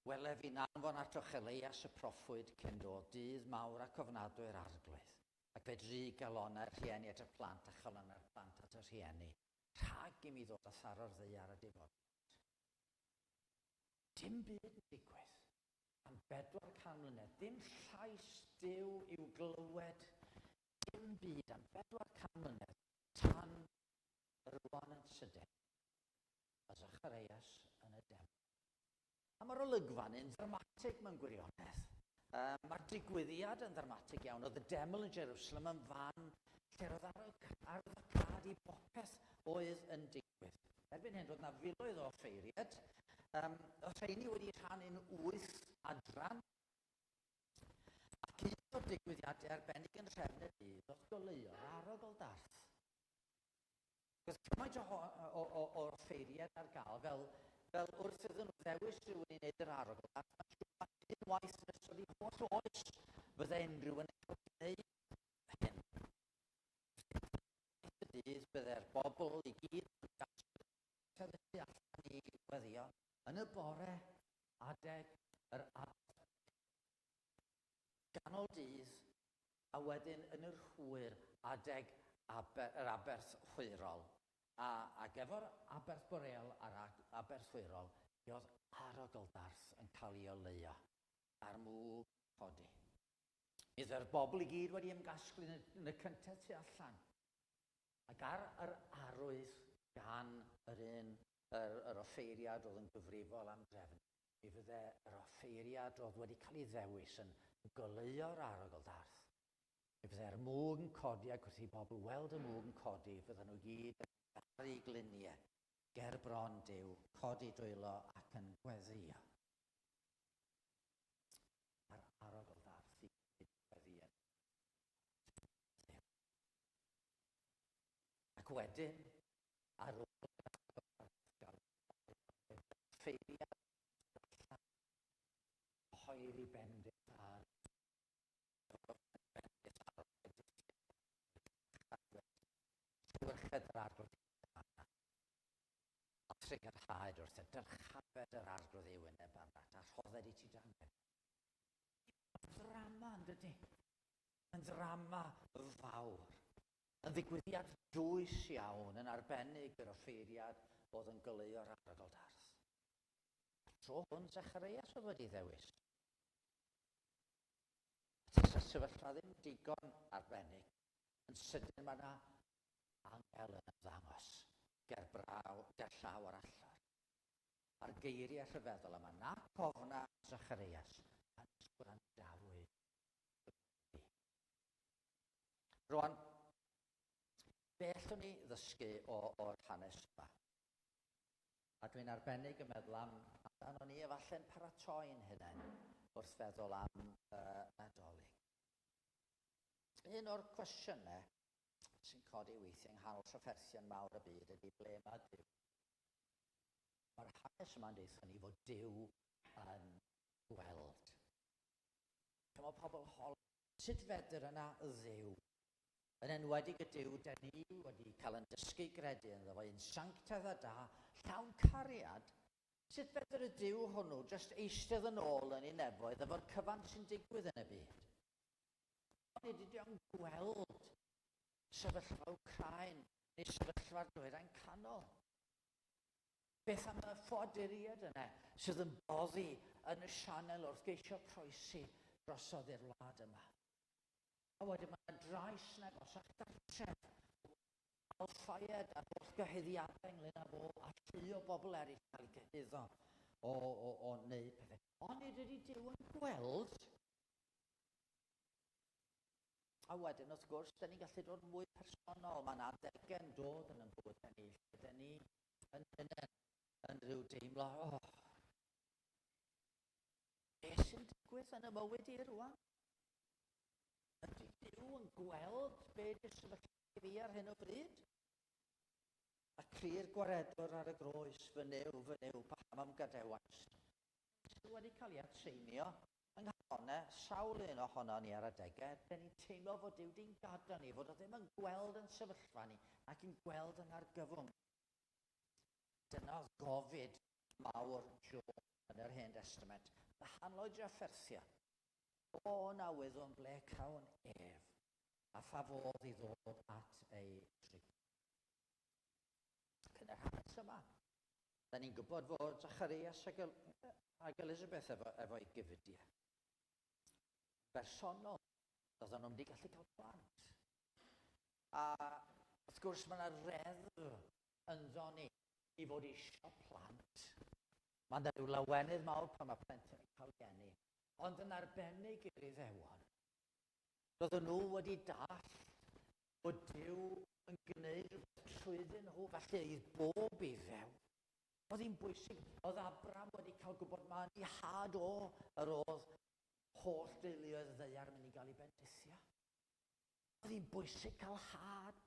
Wele fi'n anfon atoch Eleias y proffwyd cyn dod dydd mawr ac ofnadwy'r Arglwydd, ac fe dry galonau'r rhieni at y plant a chalonau'r plant at y rhieni, rhag i mi ddod a tharo'r ddaear a difodiant. Dim byd yn digwydd am 400 mlynedd, dim llais Duw i'w glywed, dim byd am 400 mlynedd, tan rwan yn sydyn, a Zacharias yn y deml. A mae'r olygfa'n un ddramatig mewn gwirionedd. Mae'r digwyddiad yn ddramatig iawn. Oedd y deml yn Jerusalem yn fan lle roedd arwyddocâd i bopeth oedd yn digwydd. Erbyn hyn, roedd yna filoedd o offeiriaid. Oedd rheini wedi rhannu'n 8 adran. Ac un o'r digwyddiadau arbennig yn nhrefn y dydd oedd goleuo'r arogl darth. Roedd cymaint o offeiriaid ar gael fel wrth iddyn nhw ddewis rhywun i wneud yr arogl darth, mae'n siŵr mai unwaith yn ystod eu holl oes fydde unrhyw un yn cael gwneud hyn. Y dydd bydde'r bobl i gyd yn gasglu y tu allan i weddio yn y bore adeg yr ganol dydd. A wedyn yn yr hwyr, adeg aber, yr aberth hwyrol, a, ac efo'r aberth boreol a'r aberth hwyrol, mi oedd arogl darth yn cael ei oleuo a'r mwg codi. Mi oedd yr bobl i gyd wedi ymgasglu yn y, yn y cyntedd tu allan. Ac ar yr arwydd gan yr un, yr, yr offeiriad oedd yn gyfrifol am drefn, mi fydde yr offeiriad oedd wedi cael ei ddewis yn goleuo'r arogl darth. Mi fydde'r mwg yn codi ac wrth i bobl weld y mwg yn codi, fydden nhw gyd yn ar eu gliniau ger bron Duw, codi dwylo ac yn gweddio. A'r arogl darth i gyd gweddi yn Ac wedyn, ar ôl ffeiriad allan, hoeri bendith ar bendith ar llewyrched yr arglwydd a trugarhaed wrth y dyrchafed yr arglwydd ei wyneb arnat a rhodded i ti dangen. Ddrama, yn dydy? Yn ddrama fawr. Yn ddigwyddiad dwys iawn, yn arbennig yr offeiriad oedd yn goleuo'r arogl darth. A'r tro hwn, Zacharias oedd wedi ddewis. A tasa sefyllfa ddim digon arbennig, yn sydyn mae yna angel yn ymddangos ger, braw, ger llaw yr allor. A'r geiriau rhyfeddol yma, nac ofna Zacharias, pan gwrandawyd. Rwan, be allwn ni ddysgu o, o'r hanes yma? A dwi'n arbennig yn meddwl am amdano ni efallai'n paratoi'n hunain wrth feddwl am uh, Nadolig. Un o'r cwestiynau sy'n codi weithiau yng nghanol trafferthion mawr y byd ydy ble mae Duw? Mae'r hanes yma'n deutha ni fod Duw yn gweld. Mae pobl hol Sut fedr yna Dduw, yn enwedig y Duw dan ni wedi cael yn dysgu gredu ynddo fo, un sanctaidd a da, llawn cariad, sut fedr y Duw hwnnw jyst eistedd yn ôl yn ei nefoedd efo'r cyfan sy'n digwydd yn y byd? Onid ydy o'n gweld sefyllfa Wcráin neu sefyllfa'r Dwyrain Canol? Beth am y ffoaduriaid yna sydd yn boddi yn y sianel wrth geisio croesi drosodd i'r wlad yma? A wedyn mae yna drais yn agosach gartref. Al-Fayed a'r holl gyhuddiadau ynglyn â fo a llu o bobl eraill cael eu cyhuddo o, o, o wneud pethau. Ond nid ydy Duw yn gweld. A wedyn, wrth gwrs, da ni'n gallu dod yn fwy personol. Mae'n adegau'n dod yn ein bywydau ni, lle da ni yn hunain yn rhyw deimlo, oh, beth sy'n digwydd yn y mywyd i rwan? Ydy Duw yn gweld be di'r sefyllfa fi ar hyn o bryd? A cri'r gwaredwr ar y groes, fy Nuw, fy Nuw, paham am gadewais? Sydd wedi cael ei atseinio yng nghalonau sawl un ohono ni ar adegau, dyn ni'n teimlo fod Duw di'n gadael ni, fod o ddim yn gweld yn sefyllfa ni ac yn gweld yn argyfwng. Dyna oedd gofid mawr Job yn yr Hen Destament. Wahanol drafferthion. O, na wyddwn ble cawn ef, a pha fodd i ddod at ei drig. Ac yn yr hanes yma, da ni'n gwybod fod Zacharias ag, ag Elizabeth efo, efo'i gyfudiau. Bersonol, doedden nhw'n wedi gallu cael plant. A wrth gwrs mae yna reddf ynddo ni i fod eisiau plant. Mae yna rhyw lawenydd mawr pan mae plentyn yn cael geni, ond yn arbennig i'r Iddewon. Roedden nhw wedi dallt bod Duw yn gwneud rhywbeth trwyddyn nhw, felly i bob Iddew. Oedd hi'n bwysig, oedd Abram wedi cael gwybod ma yn ei had o yr oedd holl deuluoedd y ddaear yn mynd i gael ei bendithio. Oedd hi'n bwysig cael had.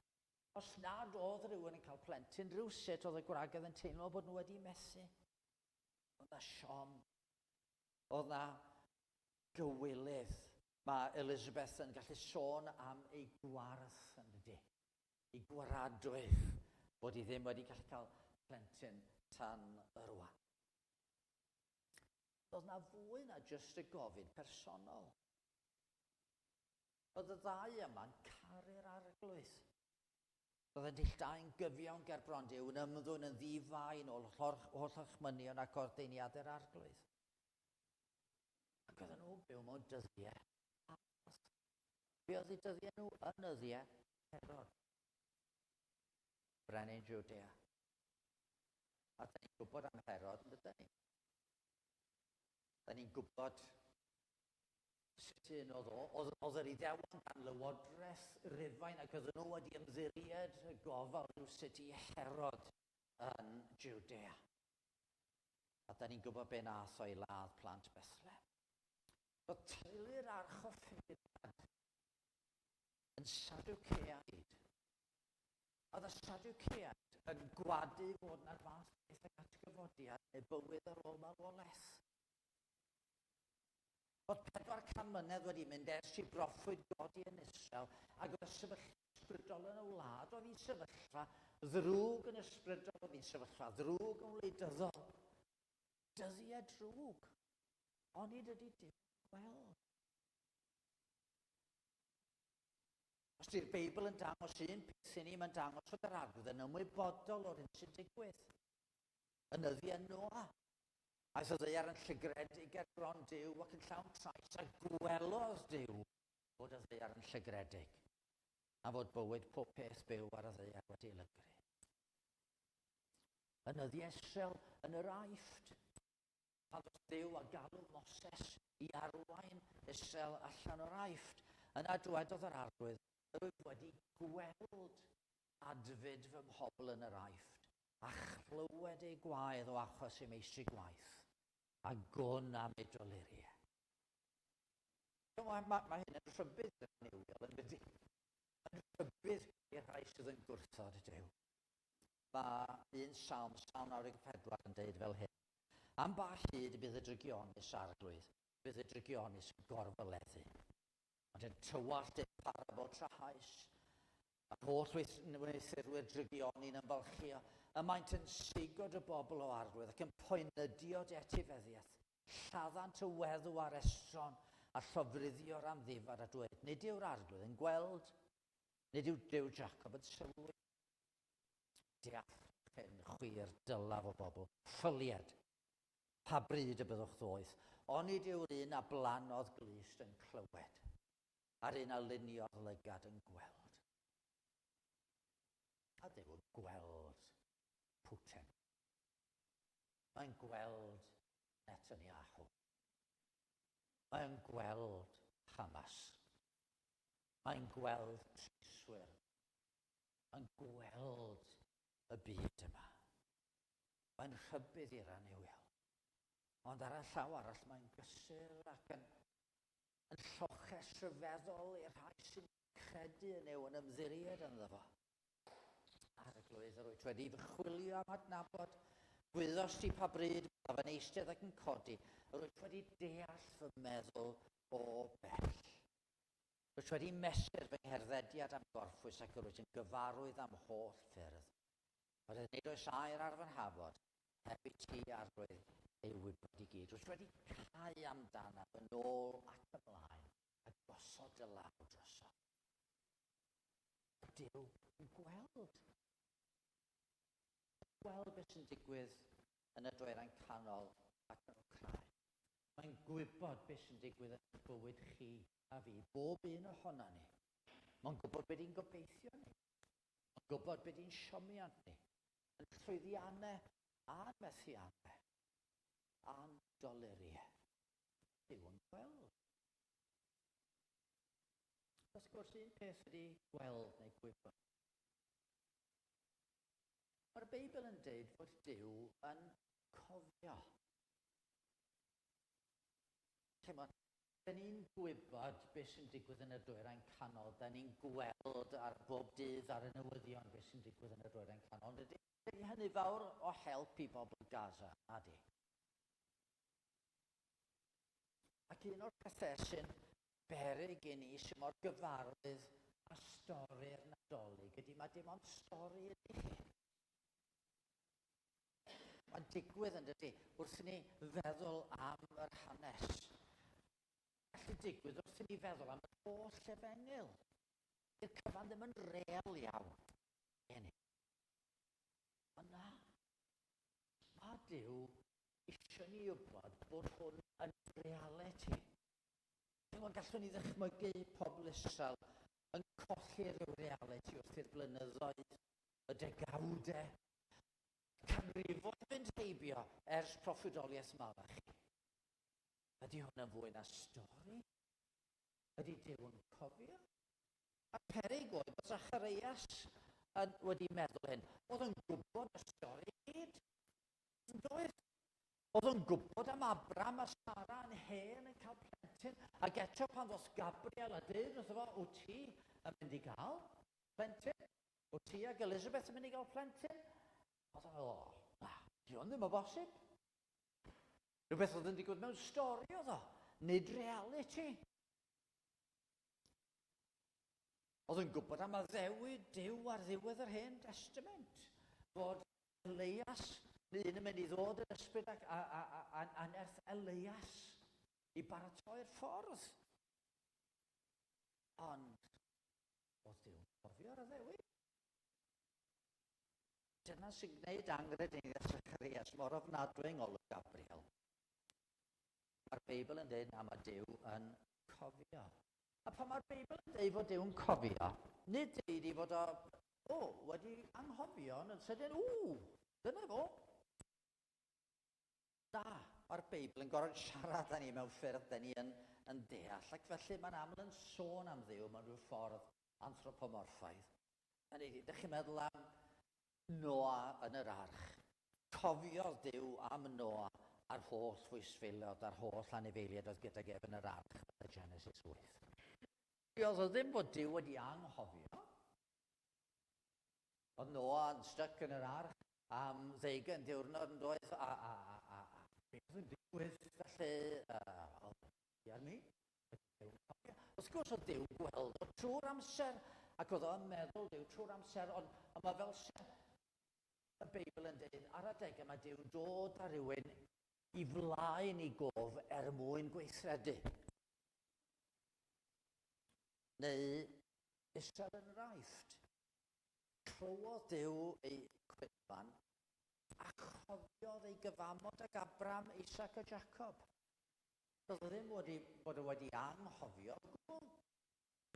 Os nad oedd rhywun yn cael plentyn, rhywsut oedd y gwragedd yn teimlo bod nhw wedi methu. Oedd na siom. Oedd na gywilydd. Mae Elizabeth yn gallu sôn am ei gwarth yn dydy. Ei gwaradwydd bod hi ddim wedi gallu cael plentyn tan rwan. Oedd na fwy na jyst y gofid personol. Oedd y ddau yma'n caru'r Arglwydd. Roedd yn dau'n gyfiawn ger bron Duw yn ymddwyn yn ddi-fai o'r holl orchmynion ac ordeiniadau'r Arglwydd. Ac oedden nhw'n byw mewn dyddiau anodd. Be oedd eu dyddiau nhw yn nyddiau Herod, brenin Jwdea. A da ni'n gwybod am Herod, yn dydyn ni? Da ni'n gwybod sut un oedd o. Oedd, oedd yr Iddewon dan lywodraeth Rufain ac oedden nhw wedi ymddiried y gofal rhywsut i Herod yn Jwdea. A da ni'n gwybod be nath o i ladd plant Bethlehem. Roedd teulu'r archoffeiriad yn Sadwceaid. Oedd y Sadwceaid yn gwadu fod na'r fath beth ag atgyfodiad neu bywyd ar ôl marwolaeth. Oedd 400 mlynedd wedi mynd ers i broffwyd godi yn Israel ac oedd y sefyllfa ysbrydol yn y wlad, oedd hi'n sefyllfa ddrwg yn ysbrydol, oedd hi'n sefyllfa ddrwg yn wleidyddol. Dyddiau drwg. Onid ydy Duw yn gweld? Os di'r Beibl yn dangos un peth i ni, mae'n dangos fod yr Arglwydd yn ymwybodol o'r hyn sy'n digwydd. Yn nyddiau Noa, aeth y ddaear yn llygredig ger bron Duw ac yn llawn trais, a gwelodd Duw fod y ddaear yn llygredig, a fod bywyd pob peth byw ar y ddaear wedi ei lygru. Yn nyddiau Israel, yn yr Aifft, Pan ddoth Duw a galw Moses i arwain Israel allan o'r Aifft, yna dywedodd yr Arglwydd, Yr wyf wedi gweld adfyd fy mhobl yn yr Aifft, a chlywed eu gwaedd o achos eu meistri gwaith, a gwn am eu doluriau. Mae, mae, mae hyn yn rhybudd yn annuwiol, yn dydy? Yn rhybudd i'r rhai sydd yn gwrthod Duw. Mae un salm, Salm 94, yn deud fel hyn. Am ba hyd y bydd y drygionus, Arglwydd, bydd y drygionus yn gorfoleddu. Ond yn tywallt eu parabol trahaus. Mae'r holl wneuthurwyr drygioni'n ymfalchïo, y maent yn sigod y bobl o Arglwydd ac yn poenydio dy etifeddiaeth. Lladdant y weddw a'r estron a llofruddio'r amddifad a dweud, nid yw'r Arglwydd yn gweld, nid yw Duw Jacob yn sylwi. Deallwch hyn, chwi'r dylaf o bobl, ffylied, pa bryd y byddwch ddoeth, onid yw'r un a blannodd glust yn clywed, a'r un a luniodd lygad yn gweld. A Duw yn gweld Putin. Mae'n gweld Netanyahu. Mae'n gweld Hamas. Mae'n gweld treiswyr yn gweld y byd yma. Mae'n rhybudd i'r annuwiol. Ond ar y llaw arall mae'n gysur ac yn, yn lloches rhyfeddol i'r rhai sy'n credu yn Nuw, yn ymddiried ynddo fo. Arglwydd, yr wyt wedi fy chwilio am adnabod, gwyddost ti pa bryd byddaf yn eistedd ac yn codi, yr wyt wedi deall fy meddwl o bell. Rwyt wedi mesur fy ngherddediad a'm gorffwys ac yr wyt yn gyfarwydd â'm holl ffyrdd. Oherwydd nid oes air ar fy nhafod, heb i ti, Arglwydd, ei wybod i gyd. Rwyt wedi cau amdanaf yn ôl ac ymlaen, a gosod dy law drosof. Duw yn gweld. Yn gweld beth sy'n digwydd yn y Dwyrain Canol ac yn Wcráin. Mae'n gwybod beth sy'n digwydd yn eich bywyd chi a fi, bob un ohono ni. Mae'n gwybod beth i'n gobeithio ni. Mae'n gwybod beth i'n siomiant ni. Yn llwyddiannau a'n methiannau. A'n doluriau. Duw yn gweld. Wrth gwrs, un peth ydy gweld neu gwybod. Mae'r Beibl yn deud fod Duw yn cofio. Chimod, da ni'n gwybod beth sy'n digwydd yn y Dwyrain Canol, da ni'n gweld ar bob dydd ar y newyddion beth sy'n digwydd yn y Dwyrain Canol, ond dydy hynny fawr o help i bobl Gaza, na di. Ac un o'r pethau sy'n beryg i ni sy'n mor gyfarwydd â stori'r Nadolig ydy mae dim ond stori ydy hi. Mae'n digwydd yn dydy, wrth i ni feddwl am yr hanes. gallu digwydd wrth i ni feddwl am yr holl efengyl. Dy'r cyfan ddim yn real iawn. Gen i. Ond na. Mae Duw eisiau ni wybod bod hwn yn realiti. Dwi'n gallwn ni ddychmygu pobl Israel yn colli rhyw realiti wrth i'r blynyddoedd, y degawdau, canrifoedd fynd heibio ers proffwydoliaeth Malachi. Ydy hwn yn fwy na stori? Ydy Duw yn cofio? A'r peryg oedd bod Zacharias yn, wedi meddwl hyn. Oedd yn gwybod y stori i gyd. Yn doedd? Oedd yn gwybod am Abram a Sara yn hen yn cael plentyn. Ac eto pan ddoth Gabriel a dweud wrtho fo, wyt ti yn mynd i gael plentyn? Wyt ti ac Elizabeth yn mynd i gael plentyn? Oedd o'n meddwl, o, na, di hwn ddim o bosib. Rhywbeth oedd yn digwydd mewn stori oedd o, nid reality. Oedd yn gwybod am addewid Duw ar ddiwedd yr Hen Testament, fod Elias, neu un yn mynd i ddod yn ysbryd ac a, a, a, a, a nerth Elias i baratoi'r ffordd. Ond, oedd Duw'n cofio'r addewid. Dyna sy'n gwneud anghrediniaeth Zacharias mor ofnadwy yng ngolwg Gabriel. Mae'r Beibl yn dweud na mae Duw yn cofio. A pan mae'r Beibl yn dweud fod Duw'n cofio, nid dweud i fod o, o, wedi anghofio, yn sydyn, ww, dyna fo. Na, mae'r Beibl yn gorfod siarad â ni mewn ffyrdd da ni yn, yn deall, ac felly mae'n aml yn sôn am Dduw mewn rhyw ffordd anthropomorffaidd. Hynny ydi, dych chi'n meddwl am Noa yn yr arch. Cofiodd Duw am Noa a'r holl fwystfilod a'r holl anifeiliaid oedd gydag ef yn yr arch, yn y Genesis 8. Oedd o ddim bod Duw wedi anghofio. Oedd Noa yn styc yn yr arch am ddeugain diwrnod yn doedd, a, a, a, a, a beth oedd yn digwydd felly, uh, ar mi. Wrth gwrs oedd Duw gweld o trwy'r amser, ac oedd o'n meddwl Duw trwy'r amser, ond, ond mae fel se y Beibl yn dweud, ar adegau mae Duw'n dod â rhywun i flaen i gof er mwyn gweithredu. Neu Israel yn yr Aifft. Clywodd Duw ei cwynfan a chofiodd ei gyfamod ag Abram, Isaac a Jacob. Doedd o ddim wedi bod o wedi anghofio o gwbl.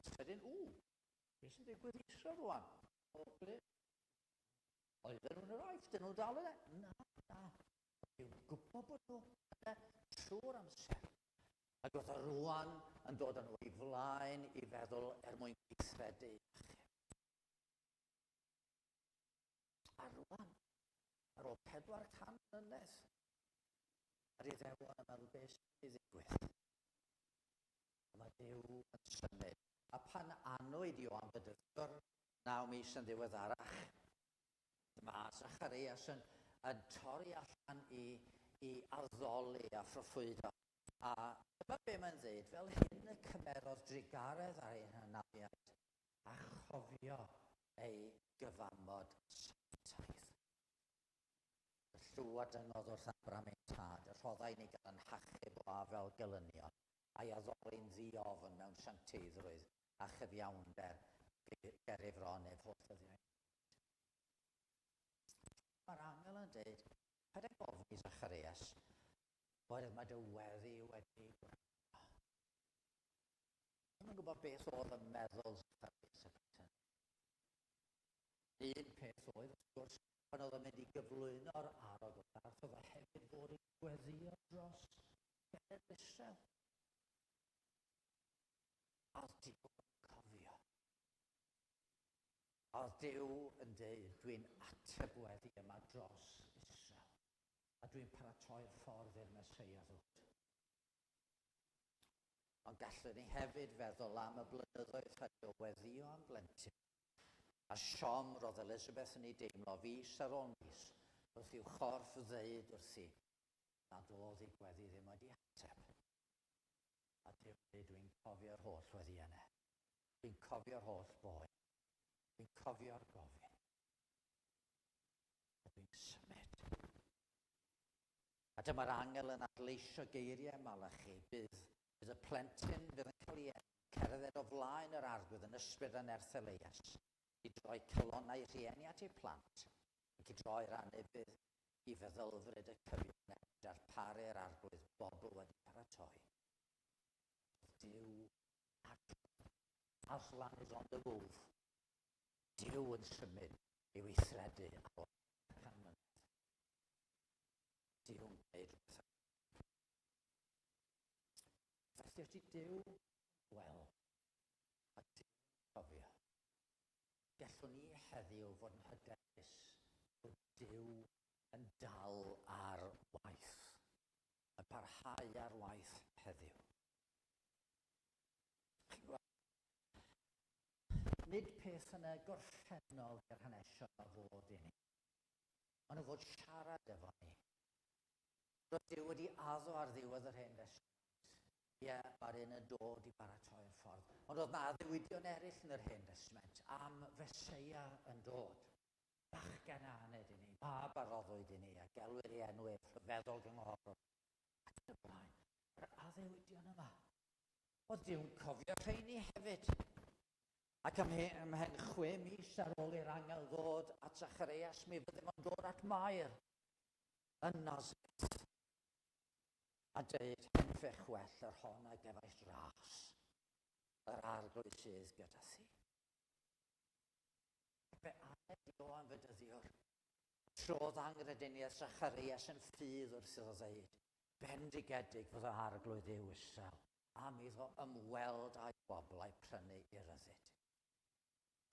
Sydyn, ww, beth sy'n digwydd i Israel rwan? O, ble? Oedden nhw'n yr Aifft, dyn nhw'n dal yna? Na, na. Dwi'n gwybod bod nhw yna trwy'r amser. Ac oedd o rwan yn dod â nhw i flaen i feddwl er mwyn gweithredu achub. A rwan, ar ôl 400 mlynedd, yr Iddewon yn meddwl beth sy'n mynd i ddigwydd. A mae Duw yn symud. A pan anwyd Ioan Fedyddiwr, naw mis yn ddiweddarach, dyma Zacharias yn, yn torri allan i, i addoli a phroffwydo. A dyma be mae'n dweud, fel hyn y cymerodd drugaredd ar ei hynafiaid a chofio ei gyfamod sanctaidd. Y llw a dyngodd wrth Abram ein tad, y rhoddai ni gan yn hachub o afel gelynion, a'i addoli'n ddi-ofn mewn sancteiddrwydd a chyfiawnder ger ei fron ef holl ddyddiau ein bywyd. Mae'r angel yn dweud, paid ag ofni Zacharias, oherwydd mae dy weddi wedi gwrando. Ddim yn gwybod beth oedd yn meddwl Zacharias y pryd hynny. Un peth oedd, wrth gwrs, pan oedd yn mynd i gyflwyno'r arogl arth, oedd o hefyd fod yn gweddio dros genedl Israel. A oedd Duw yn cofio. A oedd Duw yn dweud, dwi'n ateb weddi yma dros Israel, a dwi'n paratoi'r ffordd i'r Meseia ddod. Ond gallwn ni hefyd feddwl am y blynyddoedd hynny o weddïo am blentyn, a siom roedd Elizabeth yn ei deimlo fis ar ôl mis wrth i'w chorff ddeud wrthi nad oedd ei gweddi ddim wedi ateb. A Duw dweud, dwi'n cofio'r holl weddïau Dwi'n cofio'r holl boen. Dwi'n cofio'r gofyn. A dwi'n symud. A dyma'r angel yn adleisio geiriau Malachi, bydd Bydd y plentyn fydd yn cael ei cerdded o flaen yr Arglwydd yn ysbryd a nerth Eleias, i droi calonnau rhieni at eu plant, ac i droi'r anufudd i feddylfryd y cyfiawn er darparu'r Arglwydd bobl wedi paratoi. Duw Aslan is on the move. Duw yn symud i weithredu ar ôl 100 mlynedd. Duw'n gwneud rhywbeth. Felly os di Duw gweld a Duw yn cofio, gallwn ni heddiw fod yn hyderus bod Duw yn dal ar waith, yn parhau ar waith heddiw. Chi'n gweld, nid peth yn y gorffennol i'r hanesion o fod i ni. Maen nhw fod siarad efo ni. Roedd Duw wedi addo ar ddiwedd yr Hen Destament. Ie, mae'r un yn dod i baratoi'r ffordd. Ond oedd na addewidion eraill yn yr Hen Destament am Feseia yn dod. Bachgen a aned i ni, mab a roddwyd i ni, a gelwir ei enw ef Rhyfeddol Gynghorwr, ac yn y blaen. Yr addewidion yma. Oedd Duw'n cofio rheini hefyd. Ac ymhen 6 mis ar ôl i'r angel ddod at Zacharias, mi fydde fo'n dod at Mair yn Nazareth a dweud, "Henffych well yr hon a gefais ras, yr Arglwydd sydd gyda thi." Ac fe aned Ioan Fedyddiwr. Trodd anghrediniaeth Zacharias yn ffydd wrth iddo ddeud, "Bendigedig fyddo Arglwydd Dduw Israel, am iddo ymweld â'i bobl a'i prynu i ryddid."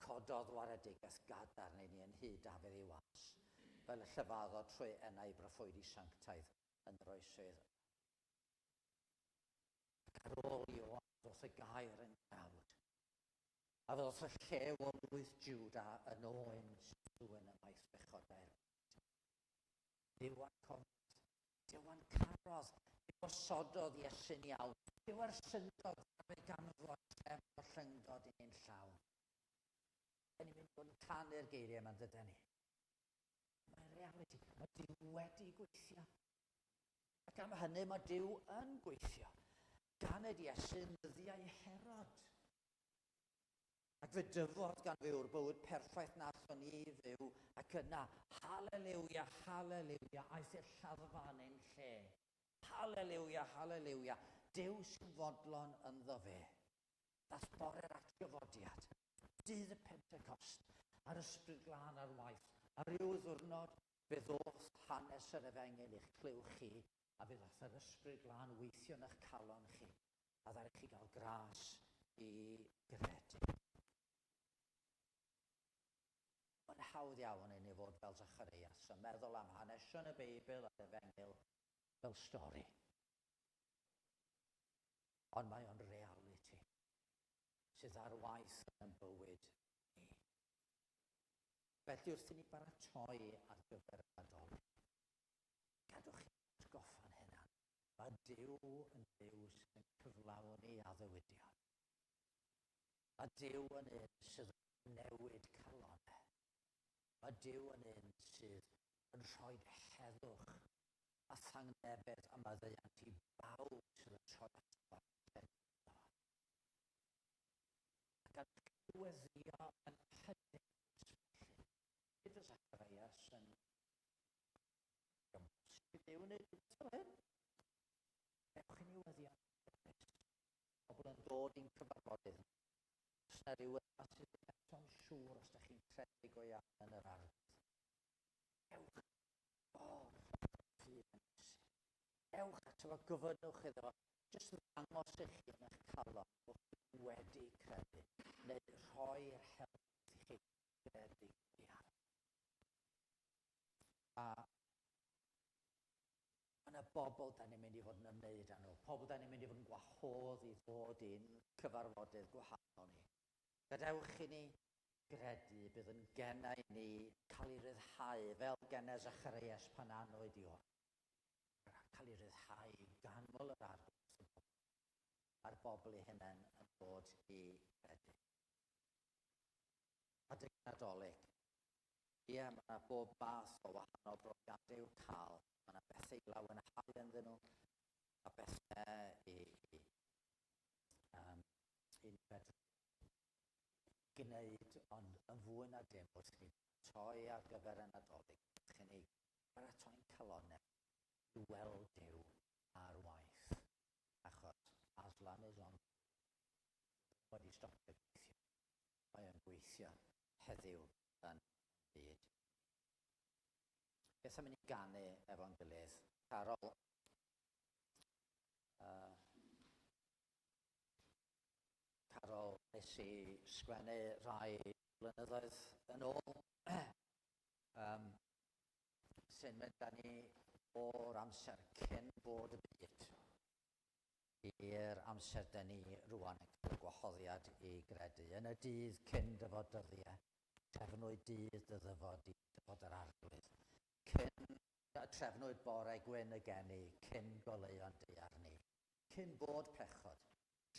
Cododd waredigaeth gadarn i ni yn nhŷ Dafydd ei was, fel y llefarodd trwy enau broffwydi sanctaidd yn yr oesoedd. Ac ar ôl Ioan, ddoth y gair yn gnawd. A ddoth y llew o lwyth Juda yn oen sy'n dwyn ymaith bechodau'r byd. Duw a'n cofiodd, Duw a'n carodd, Duw osododd Iesu'n iawn, Duw a'r syndod ar ei ganfod trefn o llyngdod i ni'n llawn. Da ni'n mynd i fod yn canu'r geiriau yma, dyda ni? Mae'n realiti. Mae Duw wedi gweithio. Ac am hynny mae Duw yn gweithio. Ganed Iesu yn ddyddiau Herod. Ac fe dyfodd gan fyw'r bywyd perffaith na allwn ni fyw, ac yna, haleliwia, haleliwia, aeth i'r lladdfa yn ein lle. Haleliwia, haleliwia, Duw sy'n fodlon ynddo fe. Dath bore'r atgyfodiad, dydd y Pentecost, a'r Ysbryd Glân ar waith. A ryw ddiwrnod, fe ddoth hanes yr efengyl i'ch clyw chi, a fe ddath yr Ysbryd Glân weithio yn eich calon chi, a ddaru chi gael gras i gredu. Mae'n hawdd iawn i ni fod fel Zacharias a meddwl am hanesion y Beibl a'r efengyl fel stori. Ond mae o'n realiti sydd ar waith yn bywyd ni. Felly wrth i ni baratoi ar gyfer y Nadolig, gadwch chi atgoffa'n hunan, mae Duw yn Dduw sydd yn cyflawni addewidion. Mae Duw yn un sydd yn newid calonau. Mae Duw yn un sydd yn rhoi heddwch a thangnefedd a maddeuant i bawb sydd yn troi ato. A gan chi weddïo yn hyderus felly. Nid y Zacharias yn bosib Duw wneud rhywbeth fel hyn. Dewch i ni weddïo yn hyderus. Pobl yn dod i'n cyfarfodydd. Os yna rhywun yma sydd ddim eto'n siŵr os ydych chi'n credu go iawn yn yr Arglwydd, ewch o'r ffydd yn Iesu. Ewch ato fo, gofynnwch iddo fo, jyst ddangos i chi yn eich calon bod chi wedi credu, neu rhoi'r help i chi gredu go iawn. A mae yna bobl da ni'n mynd i fod yn ymwneud â nhw, pobl da ni'n mynd i fod yn gwahodd i ddod i'n cyfarfodydd gwahanol ni. Gadewch i ni gredu bydd yn genau ni cael ei ryddhau fel genau Zacharias pan anwyd Ioan. Cael ei ryddhau i ganmol yr Arglwydd a'r bobl eu hunain yn dod i gredu. Adeg Nadolig. Ie, mae yna bob math o wahanol brofiadau i'w cael. Mae yna bethau i lawenhau ynddyn nhw, a bethau i I ni fedru gwneud, ond yn fwy na dim wrth i ni paratoi ar gyfer y Nadolig, wrth i ni baratoi'n calonnau i weld Duw ar waith, achos Aslan is on wedi stopio gweithio. Mae o'n gweithio heddiw yn byd. Beth am i ni ganu efo'n gilydd? Carol, Carol nes i sgwennu rhai blynyddoedd yn ôl, sy'n mynd â ni o'r amser cyn bod y byd i'r amser dyn ni rwan yn cael y gwahoddiad i gredu. Yn y dydd cyn dyfod dyddiau, trefnwyd dydd dy ddyfod i dyfod yr Arglwydd. Cyn trefnwyd bore gwyn y geni, cyn goleuon daear ni. Cyn bod pechod,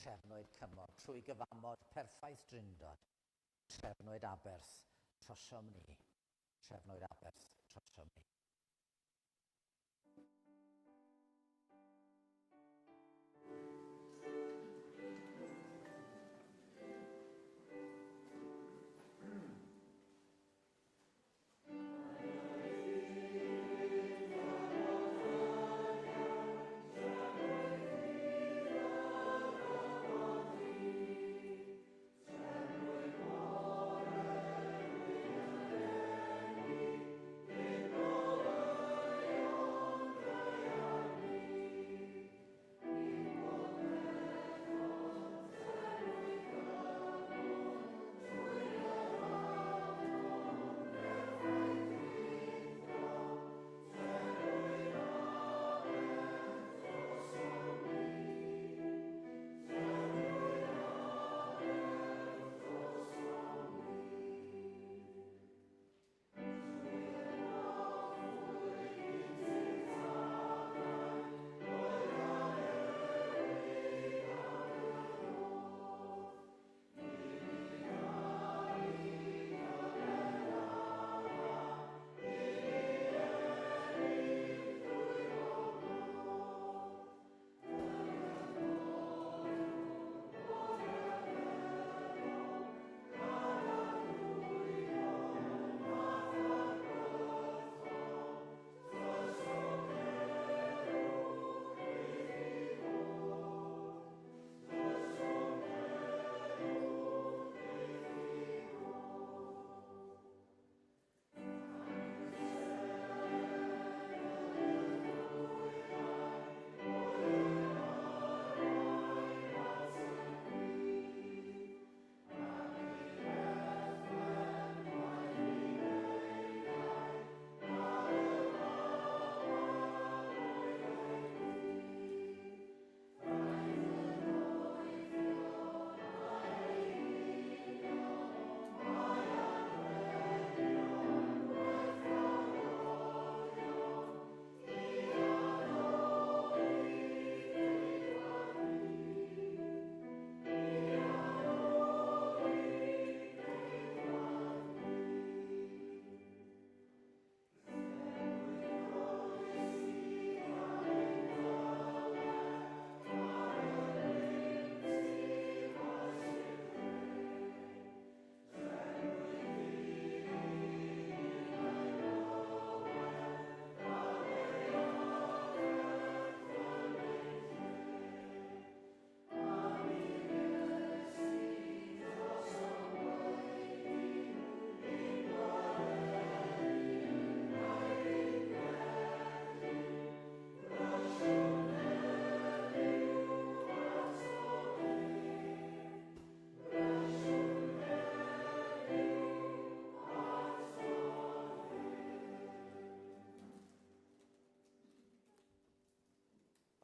trefnwyd cymod, trwy gyfamod perffaith drindod, trefnwyd aberth trosom ni. Trefnwyd aberth trosom ni.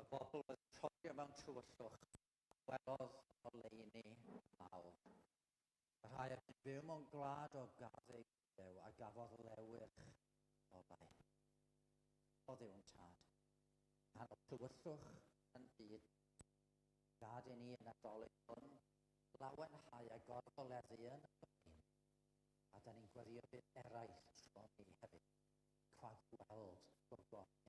Y bobl oedd yn rhodio mewn tywyllwch welodd oleuni mawr. Y rhai oedd yn byw mewn gwlad o gaddug Duw a gafodd lewyrch olau. O Dduw'n tad, nghanol tywyllwch yn byd, gad i ni y Nadolig hwn lawenhau a gorfoleddu yn y goleuni, a da ni'n gweddio bydd eraill tro ni hefyd, rhag gweld gogoniant.